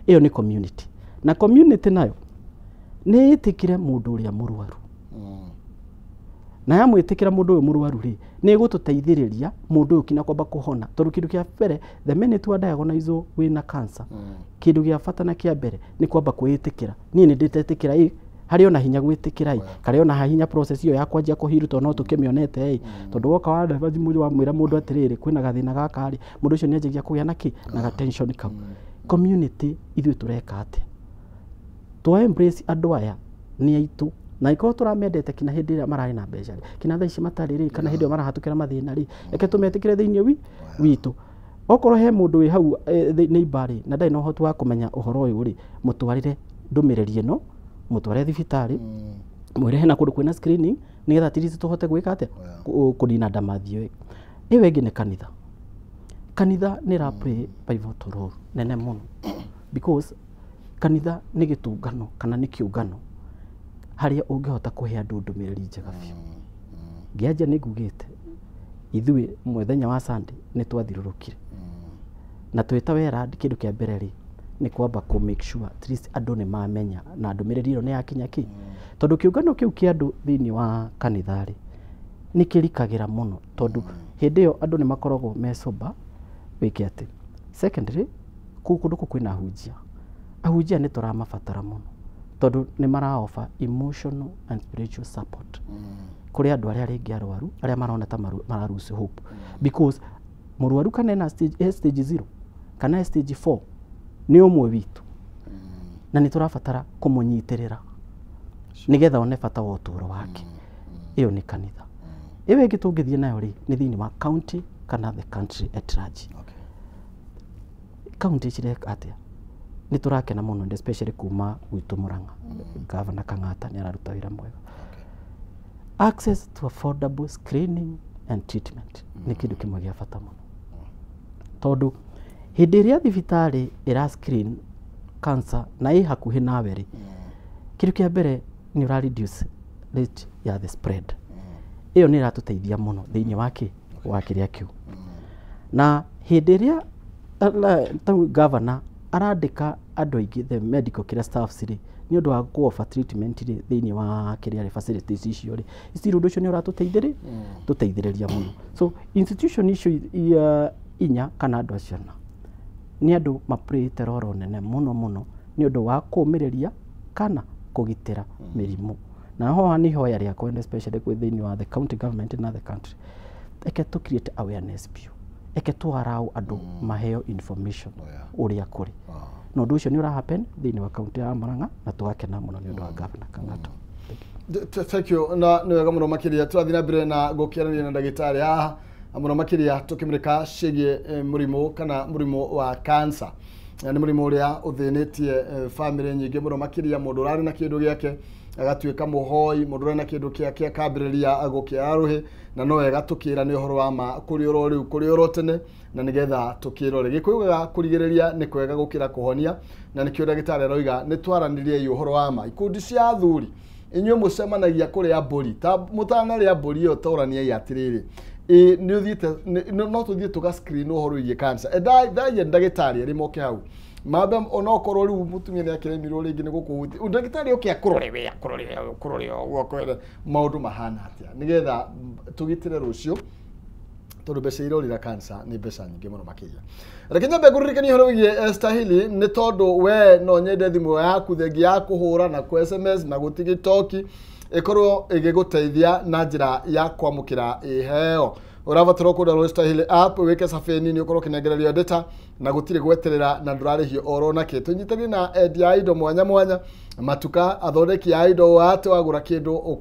Ĩyo nĩ community, na community nayo nĩ ĩtĩkĩre mũndũ ũrĩa mũrwaru, na yamwĩtĩkĩra mũndũ ũyũ mũrwaru rĩ, nĩ ĩgũtũteithĩrĩria mũndũ ũyũ kinya kwamba kũhona, tondũ kĩndũ kĩa mbere, the minute wa diagnose wĩna cancer, kĩndũ gĩa bata na kĩa mbere nĩ kwamba kwĩĩtĩkĩra. Niĩ nĩ ndĩtetĩkĩra ĩ harĩ ona hinya gwĩtĩkĩra ĩ karĩ ona hinya process ĩyo ya kwanjia kũhiru, tondũ no tũkĩmĩonete ĩ, tondũ woka wa wamwĩra mũndũ atĩrĩrĩ, kwĩna gathĩna gaka rĩ, mũndũ ũcio nĩ anjagia kũgĩa na kĩ na ga tension kau. Community ithuĩ tũreka atĩa? Twa embrace andũ aya nĩ aitũ, na ikorwo tũramendete kinya hĩndĩ ĩrĩa mararĩ na mbeca rĩ, kinya thaa ici matarĩ rĩ, kana hĩndĩ ĩyo marahatũkĩra mathĩna rĩ, reke tũmetĩkĩre thĩinĩ witũ. Okorwo he mũndũ wĩ hau neighbor rĩ, na ndarĩ na ũhoti wa kũmenya ũhoro ũyũ rĩ, mũtwarĩre ndũmĩrĩri ĩno, mũtware thibitarĩ, mwĩre hena kũndũ kwĩna screening, nĩgetha at least tũhote gwĩka atĩa, kũnina ndamathio ĩyo. Ĩyo ĩngĩ nĩ kanitha. Kanitha nĩ ĩra play pivotal role nene mũno, because kanitha nĩ gĩtũngano kana nĩ kĩũngano harĩa ũngĩhota kũhe andũ ndũmĩrĩri njega biũ. Ngĩanjia nĩ ngugĩte ithuĩ mũthenya wa Sunday nĩ twathiũrũrũkire na twĩta Werand. Kĩndũ kĩa mbere rĩ, nĩ kwamba kũ make sure at least andũ nĩ mamenya na ndũmĩrĩri ĩyo nĩ yakinya kĩ, tondũ kĩũngano kĩu kĩa andũ thĩinĩ wa kanitha rĩ, nĩ kĩrikagĩra mũno, tondũ hĩndĩ ĩyo andũ nĩ makoragwo me sober. Wĩke atĩ secondly, kũu kũndũ kũu kwĩna ahunjia. Ahunjia nĩ tũramabatara mũno, tondũ nĩ mara offer emotional and spiritual support kũrĩ andũ arĩa rĩngĩ arwaru, arĩa marona ta mara lose hope, because mũrwaru kana ena stage, stage 0 kana stage 4 nĩ ũmwe witũ, na nĩ tũrabatara kũmũnyitĩrĩra nĩgetha one bata wa ũtũũro wake. Ĩyo nĩ kanitha. Ĩyo ĩngĩ tũngĩthiĩ nayo rĩ, nĩ thĩinĩ wa county kana the country at large. County cireka atĩa? Nĩ tũrakena mũno, and especially kuma gwitũ Murang'a, Governor Kang'ata nĩ araruta wĩra mwega. Access to affordable screening and treatment nĩ kĩndũ kĩmwe gĩa bata mũno, tondũ hĩndĩ ĩrĩa thibitarĩ ĩra screen cancer na ĩ hakuhĩ nawe rĩ, kĩndũ kĩa mbere nĩ ũra reduce rate ya the spread. Ĩyo nĩ ĩratũteithia mũno thĩinĩ wa kĩ wa kĩrĩa kĩu. Na hĩndĩ ĩrĩa Tau governor arandĩka andũ aingĩ the medical care staffs rĩ nĩ ũndũ wa kũ offer treatment rĩ thĩinĩ wa kĩrĩa rĩ facilities icio rĩ still ũndũ ũcio nĩ ũratũteithĩrĩ tũteithĩrĩria mũno. So institution icio inya kana andũ acio ana nĩ andũ maplayĩte role nene mũno mũno nĩ ũndũ wa kũũmĩrĩria kana kũgitĩra mĩrimũ. Na ho nĩ ihoya rĩakwa and especially kwĩ thĩinĩ wa the county government na the country, eke tũ create awareness biũ, eke tũ allow andũ maheo information ũrĩa kũrĩ, na ũndũ ũcio nĩ ũra happen thĩinĩ wa kaunti ya Murang'a na tũgakena mũno nĩ ũndũ wa Governor Kang'ata. Thank you. Na nĩ wega mũno makĩria. Tũrathiĩ na mbere na gũkĩaranĩria na ndagĩtarĩ haha mũno makĩria tũkĩmũrĩka ciĩgiĩ mũrimũ kana mũrimũ wa cancer. Na nĩ mũrimũ ũrĩa ũthĩnĩtie bamĩrĩ nyingĩ mũno makĩria. Mũndũ ũrarĩ na kĩndũ gĩake agatuĩka mũhoi, mũndũ ũrarĩ na kĩndũ gĩake akambĩrĩria gũkĩara rũhĩ. Na no wega tũkĩra nĩ ũhoro wa ma kũrĩ oro rĩu, kũrĩ oro tene, na nĩgetha tũkĩrore. Gĩkũyũ gĩa kũrigĩrĩria nĩ kwega gũkĩra kũhonia, na nĩkĩo ndagĩtarĩ aroiga nĩ twaranĩrie ũhoro wa ma. Ikundi cia athuri, inyuĩ mũcemanagia kũrĩa mbũri, ta mũtanarĩa mbũri ĩyo taũraniai atĩrĩrĩ, ĩ nĩ ũthiĩte no tũthiĩ tũga screen ũhoro wĩgiĩ cancer. Endagia ndagĩtarĩ erĩ moke hau mambe, onokorwo rĩu mũtumia nĩ akĩremirwo rĩngĩ nĩ gũkũhutia, ndagĩtarĩ oke akũrore we, akũrore akũrore ũguo, akwĩre maũndũ mahana atĩa nĩgetha tũgitĩre rũciũ, tondũ mbeca irorĩra cancer nĩ mbeca nyingĩ mũno makĩria. Reke nyambe ngũririkanie ũhoro wĩgiĩ Stahili, nĩ tondũ we no nyende thimũ yaku thengia ya kũhũra na kũ SMS na gũtigitoki ĩkorwo ĩgĩgũteithia na njĩra ya kwamũkĩra iheo. Ũrabatara kũ download Stahili app, wĩke cafe nini, ũkorwo ũkĩnengererio data na gũtirĩ gweterera na ndũrarĩhio oro nakĩ. Tũnyitanie na endia a indo mwanya mwanya, matuka, athondeki a indo, atĩ wagũra kĩndũ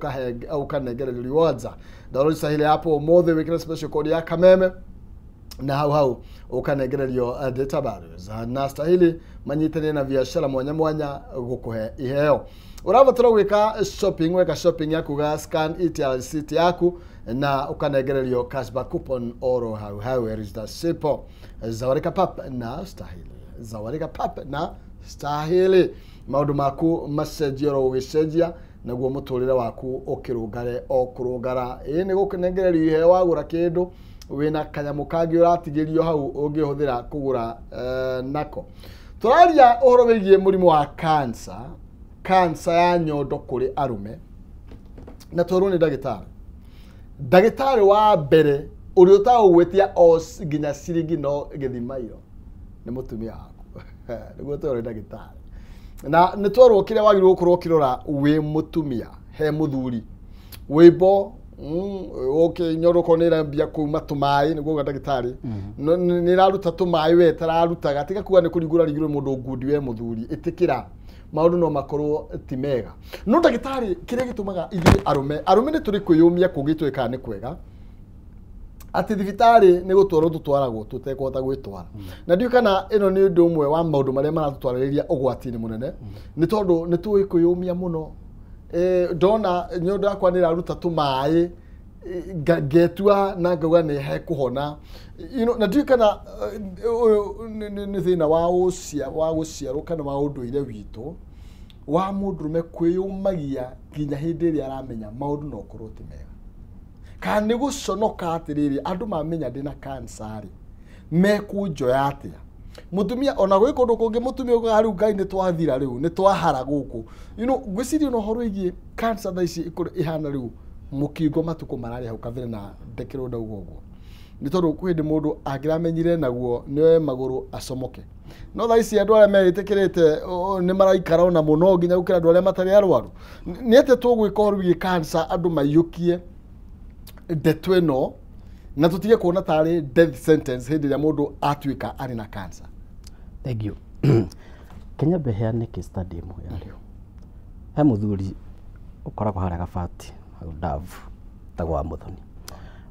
ũkanengererio rewards. Download Stahili app ũmũthĩ, wĩkĩre special code ya Kameme na hau hau ũkanengererio data values. Na Stahili manyitanie na biacara mwanya mwanya gũkũhe iheo. Ũrabatara gwĩka shopping, weka shopping yaku ga scan ETL receipt yaku na ũkanengererio cashback coupon oro hau hau. It is that simple. Zawarika pap na Stahili, zawarika pap na Stahili. Maũndũ maku macenjie oro gũgĩcenjia, naguo mũtũrĩre waku ũkĩrũngare o kũrũngara. Ĩ nĩ gũkũnengererio iheo wagũra kĩndũ, wĩna kanyamũ kangĩ ũratigĩrio hau ũngĩhũthĩra kũgũra nako. Tũraria ũhoro wĩgiĩ mũrimũ wa cancer, cancer ya nyondo kũrĩ arũme, na twerwo nĩ ndagĩtarĩ, ndagĩtarĩ wa mbere ũrĩa ũtagũgwĩtia o nginya ciringi no gĩthima iro nĩ mũtumia waku, nĩguo twerwo nĩ ndagĩtarĩ. Na nĩ twerwo kĩrĩa wagĩrĩirwo gũkorwo ũkĩrora wĩ mũtumia he mũthuri wĩmbo okay, nyondo korwo nĩ ĩrambia kuma tũmaĩ, nĩguo uga ndagĩtarĩ nĩ ĩraruta tũmaĩ, we tararutaga, tiga kuga nĩ kũringũra ringũrwo mũndũ ngundi. We mũthuri, ĩtĩkĩra maũndũ no makorwo ti mega. No ndagĩtarĩ, kĩrĩa gĩtũmaga ithuĩ arũme nĩ tũrĩ kwĩyũmia kũngĩ twĩkaga nĩ kwega atĩ thibitarĩ nĩ gũtwarwo tũtwaragwo tũtekũhota gwĩtwara, na ndiũĩ kana ĩno nĩ ũndũ ũmwe wa maũndũ marĩa maratũtwarĩrĩria ũgwati-inĩ mũnene, nĩ tondũ nĩ tũĩ kwĩyũmia mũno. Ndona nyondo yakwa nĩ ĩraruta tũmaĩ, ngetua na ngauga nĩ hekũhona, na ndiũĩ kana ũyũ nĩ thĩna wa gũciarwo kana wa ũndũire witũ wa mũndũrũme kwĩyũmagia nginya hĩndĩ ĩrĩa aramenya maũndũ no korwo ti mega, kana nĩ gũconoka atĩrĩrĩ, andũ mamenya ndĩna cancer rĩ mekũnjoya atĩa. Mũtumia ona gwĩ kũndũ kũngĩ mũtumia ugaga rĩu Ngai nĩ twathira, rĩu nĩ twahara gũkũ. Ngwĩciria ona ũhoro wĩgiĩ cancer thaa ici ĩhana rĩu mũkingo, matukũ mararĩ hau kabere, na ndekĩrwo ndauga ũguo nĩ tondũ kwĩ hĩndĩ mũndũ angĩramenyire naguo nĩoe magũrũ acomoke, no thaa ici andũ arĩa meĩtĩkĩrĩte nĩ maraikara ona mũno nginya gũkĩra andũ arĩa matarĩ arwaru. Nĩ atĩa tũgwĩka ũhoro wĩgiĩ cancer, andũ maiyũkie ndeto ĩno na tũtige kuona tarĩ death sentence hĩndĩ ĩrĩa mũndũ atuĩka arĩ na cancer? Thank you. Kenya mbeheane case study ĩmwe ya rĩu. He mũthuri ũkoragwo harĩa Gabati hau Ndavu, tagwo wa Mũthoni.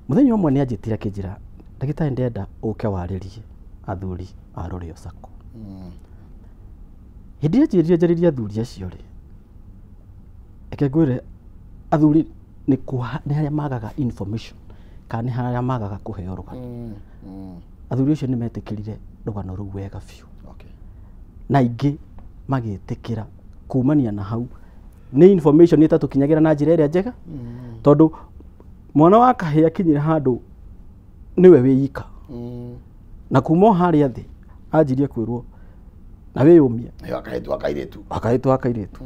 Mũthenya ũmwe nĩ anjĩtire akĩnjĩra, "Ndagĩtarĩ, ndĩrenda ũke warĩrie athuri a Rũrĩo Sacco." Hĩndĩ ĩrĩa anjĩrire njarĩrie athuri acio rĩ, reke ngwĩre, athuri nĩ harĩa magaga information kana nĩ harĩa magaga kũheo rũgano. Athuri acio nĩ metĩkĩrire rũgano rũu wega biũ, na aingĩ magĩtĩkĩra kumania na hau nĩ information ĩtatũkinyagĩra na njĩra ĩrĩa njega, tondũ mwana wa kahĩĩ akinyire handũ nĩwe wĩika na kuma o harĩa thĩ Anjirie kwĩrwo na wĩyũmie. Ĩyo akahĩtwo akairĩtu. Akahĩtwo akairĩtu.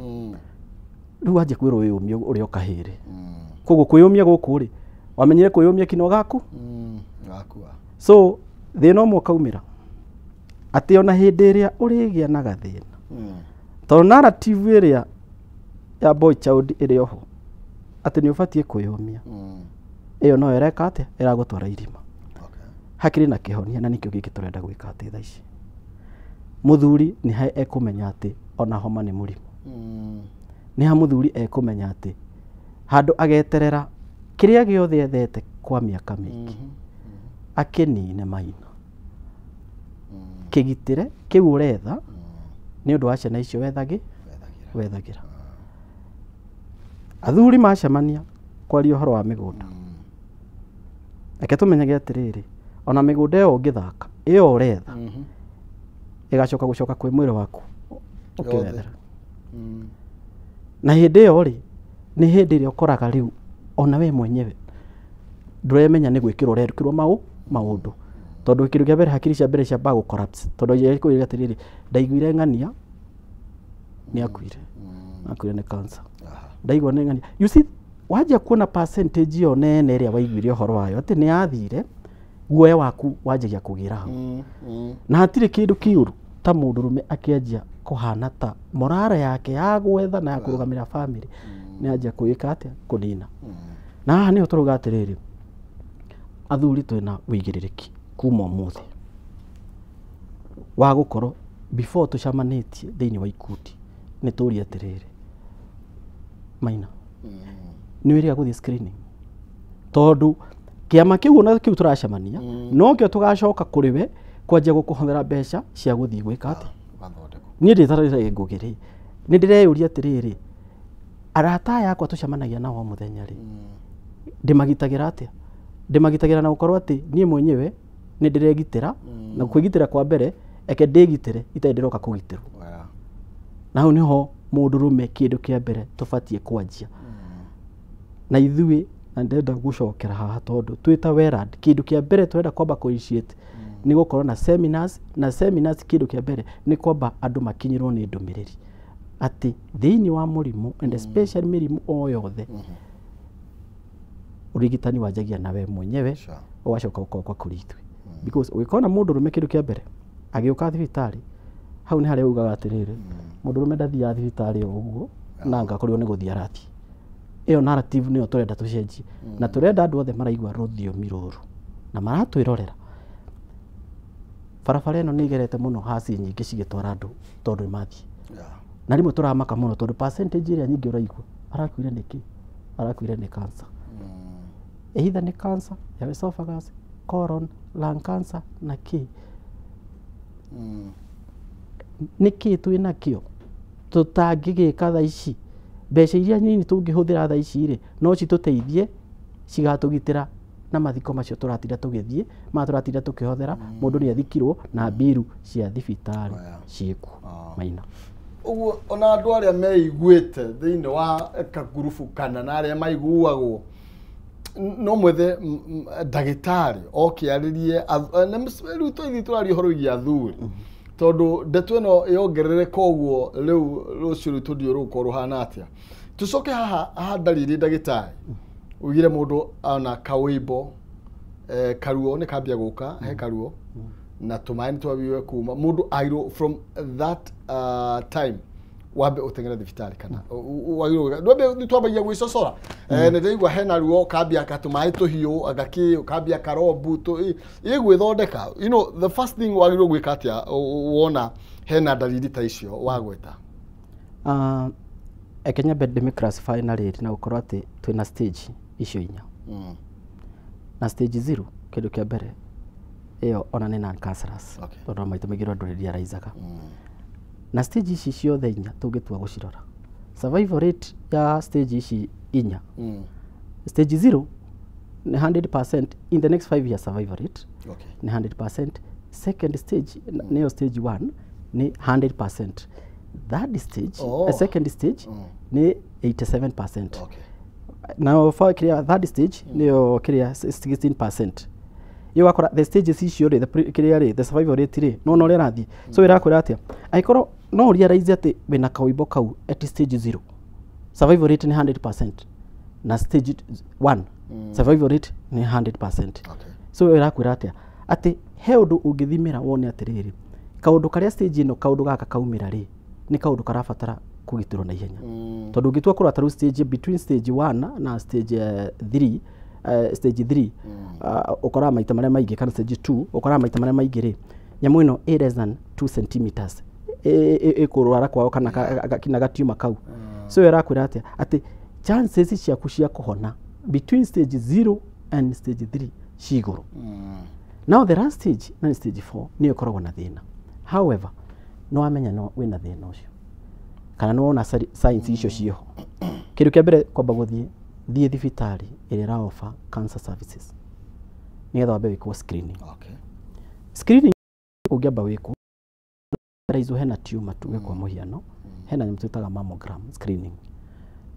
Rĩu wanjia kwĩrwo wĩyũmie ũrĩa ũkahĩrĩ. Koguo kwĩyũmia gũkũ rĩ, wamenyire kwĩyũmia kino gaku? Gakua. So thĩna ũmwe ũkaumĩra atĩ ona hĩndĩ ĩrĩa ũrĩgĩa na gathĩna, tondũ narrative ĩrĩa ya boy child ĩrĩ oho atĩ nĩ ũbatiĩ kwĩyũmia, ĩyo no ĩreka atĩa? Ĩragũtwara irima. Hakĩrĩ na kĩhonia na nĩkĩo gĩkĩ tũrenda gwĩka atĩ thaa ici mũthuri nĩ ha ekũmenya atĩ ona homa nĩ mũrimũ. Nĩ ha mũthuri ekũmenya atĩ handũ ageterera kĩrĩa gĩothe ethete kwa mĩaka mĩingĩ akĩnine maina, kĩgitĩre kĩu ũretha nĩ ũndũ wa ciana icio wethagĩra. Athuri macemania kwaria ũhoro wa mĩgũnda, reke tũmenyage atĩrĩrĩ, ona mĩgũnda ĩyo ũngĩthaka ĩyo ũretha ĩgacoka gũcoka kwĩ mwĩrĩ waku ũkĩwethera. Na hĩndĩ ĩyo rĩ, nĩ hĩndĩ ĩrĩa ũkoraga rĩu ona we mwenyewe ndũremenya nĩ gwĩkĩrwo ũrekĩrwo maũndũ, tondũ kĩndũ kĩa mbere hakiri cia mbere ciambaga gũ collapse, tondũ kwĩra atĩrĩrĩ, ndaiguire ng'ania nĩ akuire, akuire nĩ cancer, ndaigua nĩ ng'ania. You see, wanjia kuona percentage ĩyo nene ĩrĩa waiguire ũhoro wayo atĩ nĩ yathire, guoya waku wanjagia kũgĩra hau. Na hatirĩ kĩndũ kĩũru ta mũndũrũme akĩanjia kũhana ta morale yake ya gwetha na ya kũrũgamĩrĩra family nĩ anjia kwĩka atĩa? Kũnina. Na haha nĩho tũrauga atĩrĩrĩ, athuri twĩna wĩigĩrĩrĩki kuma ũmũthĩ wa gũkorwo before tũcemanĩtie thĩinĩ wa ikundi nĩ tũrie atĩrĩrĩ, Maina, nĩ wĩrĩga gũthiĩ screening, tondũ kĩama kĩu ona kĩu tũracemania nokĩo tũgacoka kũrĩ we kwanjia gũkũhũthĩra mbeca cia gũthiĩ gwĩka atĩa. Niĩ ndĩtarĩre Ngũgĩ rĩ, nĩ ndĩreyũria atĩrĩrĩ, arata aya akwa tũcemanagia nao o mũthenya rĩ, ndĩmagitagĩra atĩa? Ndĩmagitagĩra na gũkorwo atĩ niĩ mwenyewe nĩ ndĩregitĩra, na kwĩgitĩra kwa mbere eke ndĩgitĩre itarĩ ndĩroka kũgitĩrwo. Na hau nĩho mũndũrũme kĩndũ kĩa mbere tũbatiĩ kwanjia. Na ithuĩ na ndĩrenda gũcokera haha tondũ twĩ ta Werad, kĩndũ kĩa mbere tũrenda kwamba kũ initiate nĩ gũkorwo na seminars, na seminars kĩndũ kĩa mbere nĩ kwamba andũ makinyĩrwo nĩ ndũmĩrĩri atĩ thĩinĩ wa mũrimũ and especially mĩrimũ o yothe ũrigitani wanjagia na we mwenyewe, ũgacoka ũkoka kũrĩ ithuĩ. Because ũgĩkona mũndũrũme kĩndũ kĩa mbere agĩũka thibitarĩ, hau nĩ harĩa ugaga atĩrĩrĩ, mũndũrũme ndathiaga thibitarĩ o ũguo na ngakorirwo nĩ gũthiĩ arathiĩ. Ĩyo narrative nĩyo tũrenda tũcenjie, na tũrenda andũ othe maraigua rũthiomi rũrũ na maratwĩrorera. Barabara ĩno nĩ igerete mũno haci nyingĩ cigĩtwara andũ tondũ nĩ mathiĩ. Na rĩmwe tũramaka mũno tondũ percentage ĩrĩa nyingĩ ũraigua arakuire nĩkĩ? Arakuire nĩ cancer. Either nĩ cancer ya esophagus, colon, lung cancer na kĩ. Nĩkĩ twĩ nakĩo tũtangĩgĩka thaa ici? Mbeca iria nini tũngĩhũthĩra thaa ici rĩ, no citũteithie cigatũgitĩra na mathiko macio tũratinda tũgĩthiĩ, maya tũratinda tũkĩhothera, mũndũ nĩ athikirwo na mbiru cia thibitarĩ ciĩkuo Maina. Ũguo ona andũ arĩa meiguĩte thĩinĩ wa kagurubu kana na arĩa maiguagwo no mwethe ndagĩtarĩ oke arĩrie rĩu tũithuĩ tũraria ũhoro wĩgiĩ athuri, tondũ ndeto ĩno yongerereka ũguo rĩu rũciũ rũu tũthiĩ rũgũkorwo rũhana atĩa. Tũcoke haha ha ndariri ndagĩtarĩ, ugire mũndũ ona kawĩimbo karuo nĩ kambia gũka, he karuo na tũmaĩ nĩ twambire kuma, mũndũ agĩrĩirwo from that time wambe ũteng'ere thibitarĩ kana wagĩrĩirwo nĩ twambagia gwĩcocora, nĩ ndĩraigua hena ruo kambia katũmaĩ tũhiũ gakĩ kambia karombu ĩgwĩthondeka. You know, the first thing wagĩrĩirwo gwĩka atĩa wona hena ndariri ta icio wagweta? Eke nyambe ndĩmĩ classify na rĩrĩ na gũkorwo atĩ twĩna stage icio inya. Na stage 0 kĩndũ kĩa mbere ĩyo ona nĩ non cancerous, tondũ maita maingĩ andũ realizaga. Na stage ici ciothe inya tũngĩtua gũcirora, survival rate ya stage ici inya, stage 0 nĩ 100% in the next 5 years survival rate nĩ 100%. Second stage nĩyo stage 1 nĩ 100%. Third stage, second stage nĩ 87%. Now for kĩrĩa third stage nĩyo kĩrĩa 16%. Iyo wakora the stages icio rĩ, kĩrĩa rĩ, the survival rate rĩ, no no ũrĩa so ĩrakwĩra atĩa angĩkorwo no realize atĩ wĩna kaũimbo kau at stage 0, survival rate nĩ 100%, na stage 1 survival rate nĩ 100%. So ĩrakwĩra atĩa atĩ he ũndũ ũngĩthimĩra wone atĩrĩrĩ, kaũndũ karĩa stage ĩno kaũndũ gaka kaumĩra rĩ, nĩ kaũndũ karabatara kũgitĩrwo na ihenya. Tondũ ũngĩtua kũrora tarĩu stage between stage 1 na stage 3, stage 3 ũkoraga maita marĩa maingĩ, kana stage 2 ũkoraga maita marĩa maingĩ rĩ, nyamũ ĩno ĩ less than 2 centimeters ĩkũrwara kwao kana kinya gatiuma kau. So ĩrakwĩra atĩa atĩ chances ciaku cia kũhona between stage 0 and stage 3 ci igũrũ. Now the last stage na stage 4 nĩyo ĩkoragwo na thĩna. However, no wamenya no wĩna thĩna ũcio kana nĩ wona signs icio ciĩho, kĩndũ kĩa mbere kwamba gũthiĩ thiĩ thibitarĩ ĩrĩa ĩra offer cancer services nĩgetha wambe wĩkwo screening. Screening ũngĩamba wĩkwo realize hena tumor, tuge kwa mũhiano hena nyamũ twĩtaga mammogram screening.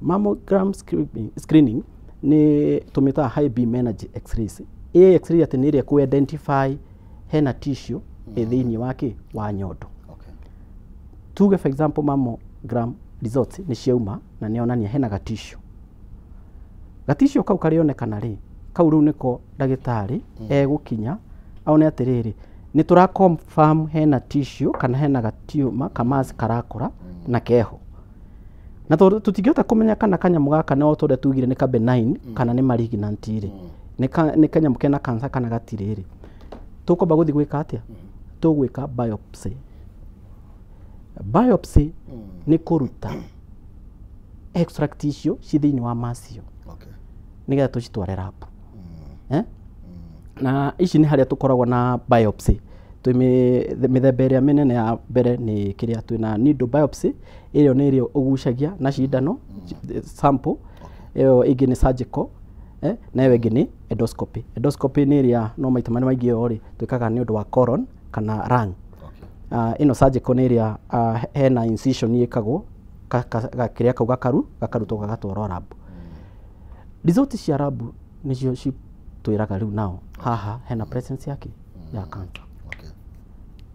Mammogram screening nĩ tũmĩtaga high beam energy x-rays. Ĩ x-ray atĩ nĩ ĩrĩa kũ identify hena tissue ĩ thĩinĩ wa kĩ wa nyondo. Tuge for example mammogram results nĩ ciauma na nĩ onania hena gatissue. Gatissue kau karĩonekana rĩ, kau rĩu nĩko ndagĩtarĩ egũkinya aone atĩrĩrĩ, nĩ tũra confirm hena tissue kana hena gatiuma kamass karakũra na keho. Na tondũ tũtingĩhota kũmenya kana kanyamũ gaka no tũrĩa tugire nĩ ka benign kana nĩ malignant rĩ, nĩ kanyamũ kena cancer kana gatirĩ rĩ, tũkwamba gũthiĩ gwĩka atĩa? Tũgwĩka biopsy. Biopsy nĩ kũruta extract icio ci thĩinĩ wa mass ĩyo nĩgetha tũcitware lab. Na ici nĩ harĩa tũkoragwo na biopsy. Twĩ mĩthemba ĩrĩa mĩnene ya mbere nĩ kĩrĩa twĩna needle biopsy, ĩyo nĩ ĩrĩa ũgucagia na cindano sample, ĩyo ĩngĩ nĩ surgical, na ĩyo ĩngĩ nĩ endoscopy. Endoscopy nĩ ĩrĩa no maita marĩa maingĩ ĩyo rĩ twĩkaga nĩ ũndũ wa colon kana lung. Ĩno surgical nĩ ĩrĩa hena incision ĩkagwo kĩrĩa kau gakarutwo gagatwarwo lab. Result cia lab nĩcio citwĩraga rĩu nao haha hena presence yake ya cancer.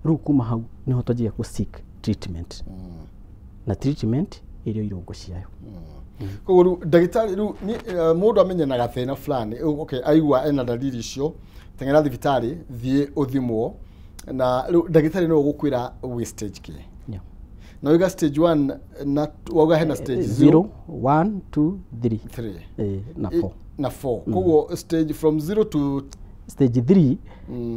Rĩu kuma hau nĩho twanjagia kũ seek treatment. Na treatment ĩrĩ irũngo ciayo. Koguo rĩu ndagĩtarĩ rĩu mũndũ amenye na gathĩna fulani, okay, aigua ena dalili icio, teng'era thibitarĩ, thiĩ ũthimwo, na rĩu ndagĩtarĩ nĩwe ũgũkwĩra wĩ stage kĩ. Na wĩga stage 1 na wauga hena stage 0, 1, 2, 3. 3. Na 4. Na 4. Koguo stage from 0 to stage 3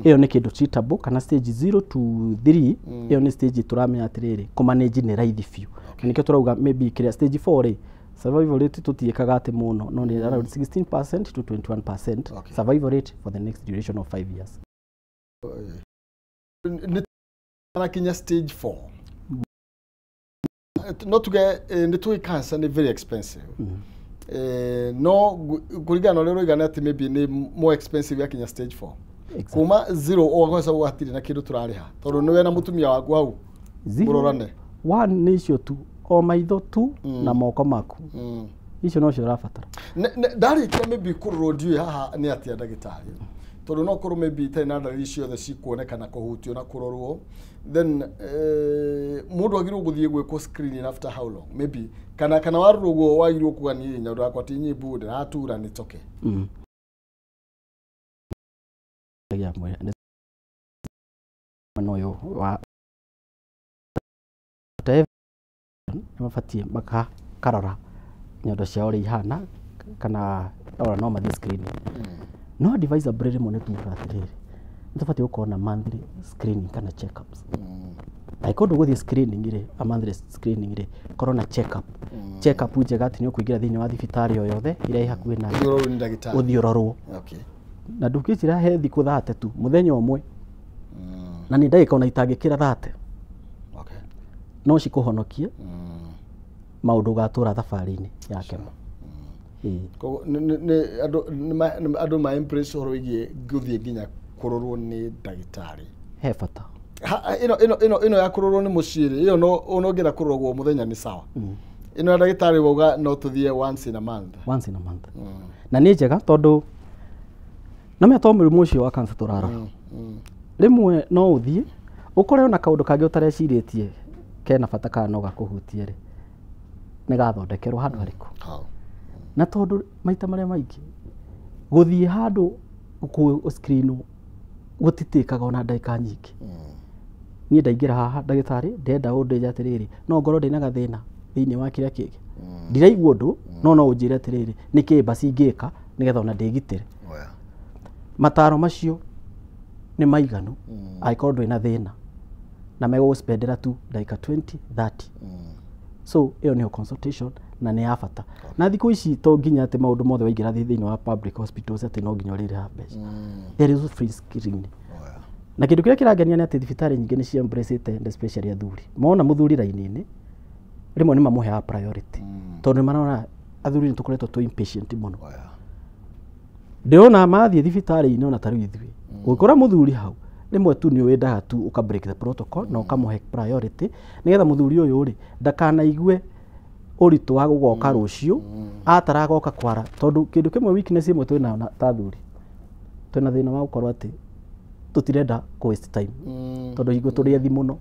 ĩyo nĩ kĩndũ treatable, kana stage 0 to 3 ĩyo nĩ stage tũramenya atĩrĩrĩ kũmanage nĩ raithi biũ. Na nĩkĩo tũrauga maybe kĩrĩa stage 4 rĩ, survival rate tũtiĩkaga atĩ mũno, no nĩ around 16% to 21% survival rate for the next duration of 5 years. Nĩ tũrakinya stage 4. No tuge nĩ tũĩ cancer nĩ very expensive. No kũringana na ũrĩa ũroiga atĩ maybe nĩ more expensive yakinya stage 4. Kuma 0 ũgacoka hatirĩ na kĩndũ tũrarĩha tondũ nĩwe na mũtumia waku hau mũrorane. 1 nĩ icio tu, o maitho tu na moko maku. Icio nocio ũrabatara. Ndarĩkia maybe kũrorwo ndiũĩ haha nĩ atĩa ndagĩtarĩ, tondũ no korwo maybe itarĩ na dalili ciothe cikuonekana kũhutio na kũrorwo, then mũndũ agĩrĩirwo gũthiĩ gwĩkwo screening after how long maybe, kana warorwo ũguo wagĩrĩirwo kuga niĩ nyondo yakwa ti nyimbu ndĩratura nĩ toke. Mwena ũyũ wa nĩ mabatiĩ makarora nyondo ciao ũrĩa ihana, kana ora no mathiĩ screening. No advisable rĩmwe nĩ tugaga atĩrĩrĩ, nĩ tũbatiĩ gũkorwo na monthly screening kana checkups. Angĩkorwo ndũgũthiĩ screening rĩ, a monthly screening rĩ, korwo na checkup. Checkup njega atĩ nĩ ũkũingĩra thĩinĩ wa thibitarĩ o yothe ĩrĩa ĩ hakuhĩ nawe. Ũthiĩ ũrorwo nĩ ndagĩtarĩ. Ũthiĩ ũrorwo. Na ndũngĩnjĩra he thikũ 30 tu, mũthenya ũmwe. Na nĩ ndagĩka ona itangĩkĩra 30. No cikũhonokie maũndũ ũgatũra thabarĩ-inĩ ya kemo. Koguo andũ ma embrace ũhoro wĩgiĩ gũthiĩ nginya kũrorwo nĩ ndagĩtarĩ. He bata. Ĩno ya kũrorwo nĩ mũciĩ rĩ, ĩyo no ũngĩenda kũrorwo mũthenya nĩ sawa. Ĩno ya ndagĩtarĩ wauga no tũthiĩ once in a month. Once in a month. Na nĩ njega tondũ Na menya to mũrimũ ũcio wa cancer tũrarora. Rĩmwe no ũthiĩ ũkore ona kaũndũ kangĩ ũtarecirĩtie kena bata kana no gakũhutie rĩ, nĩ gathondekerwo handũ harĩkũ. Na tondũ maita marĩa maingĩ gũthiĩ handũ kũ screen gũtitĩkaga ona ndagĩka nyingĩ. Niĩ ndaingĩra haha ndagĩtarĩ ndĩrenda ũndeithie atĩrĩrĩ, no ngorwo ndĩna gathĩna thĩinĩ wa kĩrĩa kĩngĩ, ndiraigua ũndũ, no no ũnjĩre atĩrĩrĩ nĩkĩ basi ingĩka nĩgetha ona ndĩgitĩre. Mataro macio nĩ maiganu angĩkorwo ndwĩ na thĩna, na megũgũspendera tu ndagĩka 20 30. So ĩyo nĩyo consultation na nĩ ya bata. Na thikũ ici to nginya atĩ maũndũ mothe waingĩra thĩinĩ wa public hospitals atĩ no nginya ũrĩrĩha mbeca. There is free screening. Na kĩndũ kĩrĩa kĩrangenia nĩ atĩ thibitarĩ nyingĩ nĩ ciembraceĩte and especially athuri. Mona mũthuri raini-inĩ rĩmwe nĩ mamũheaga priority, tondũ nĩ marona athuri nĩ tũkoretwo twĩ impatient mũno. Ndĩrona mathiĩ thibitarĩ-inĩ ona ta rĩu ithuĩ ũngĩkora mũthuri hau rĩmwe tu nĩ wendaga tu ũka break the protocol na ũkamũhe priority nĩgetha mũthuri ũyũ rĩ ndakanaigue ũritũ wa gũgoka rũciũ ataragoka kwara, tondũ kĩndũ kĩmwe weakness ĩmwe twĩnayo ta athuri twĩna thĩna wa gũkorwo atĩ tũtirenda kũ waste time, tondũ hingo tũrĩ ethi mũno.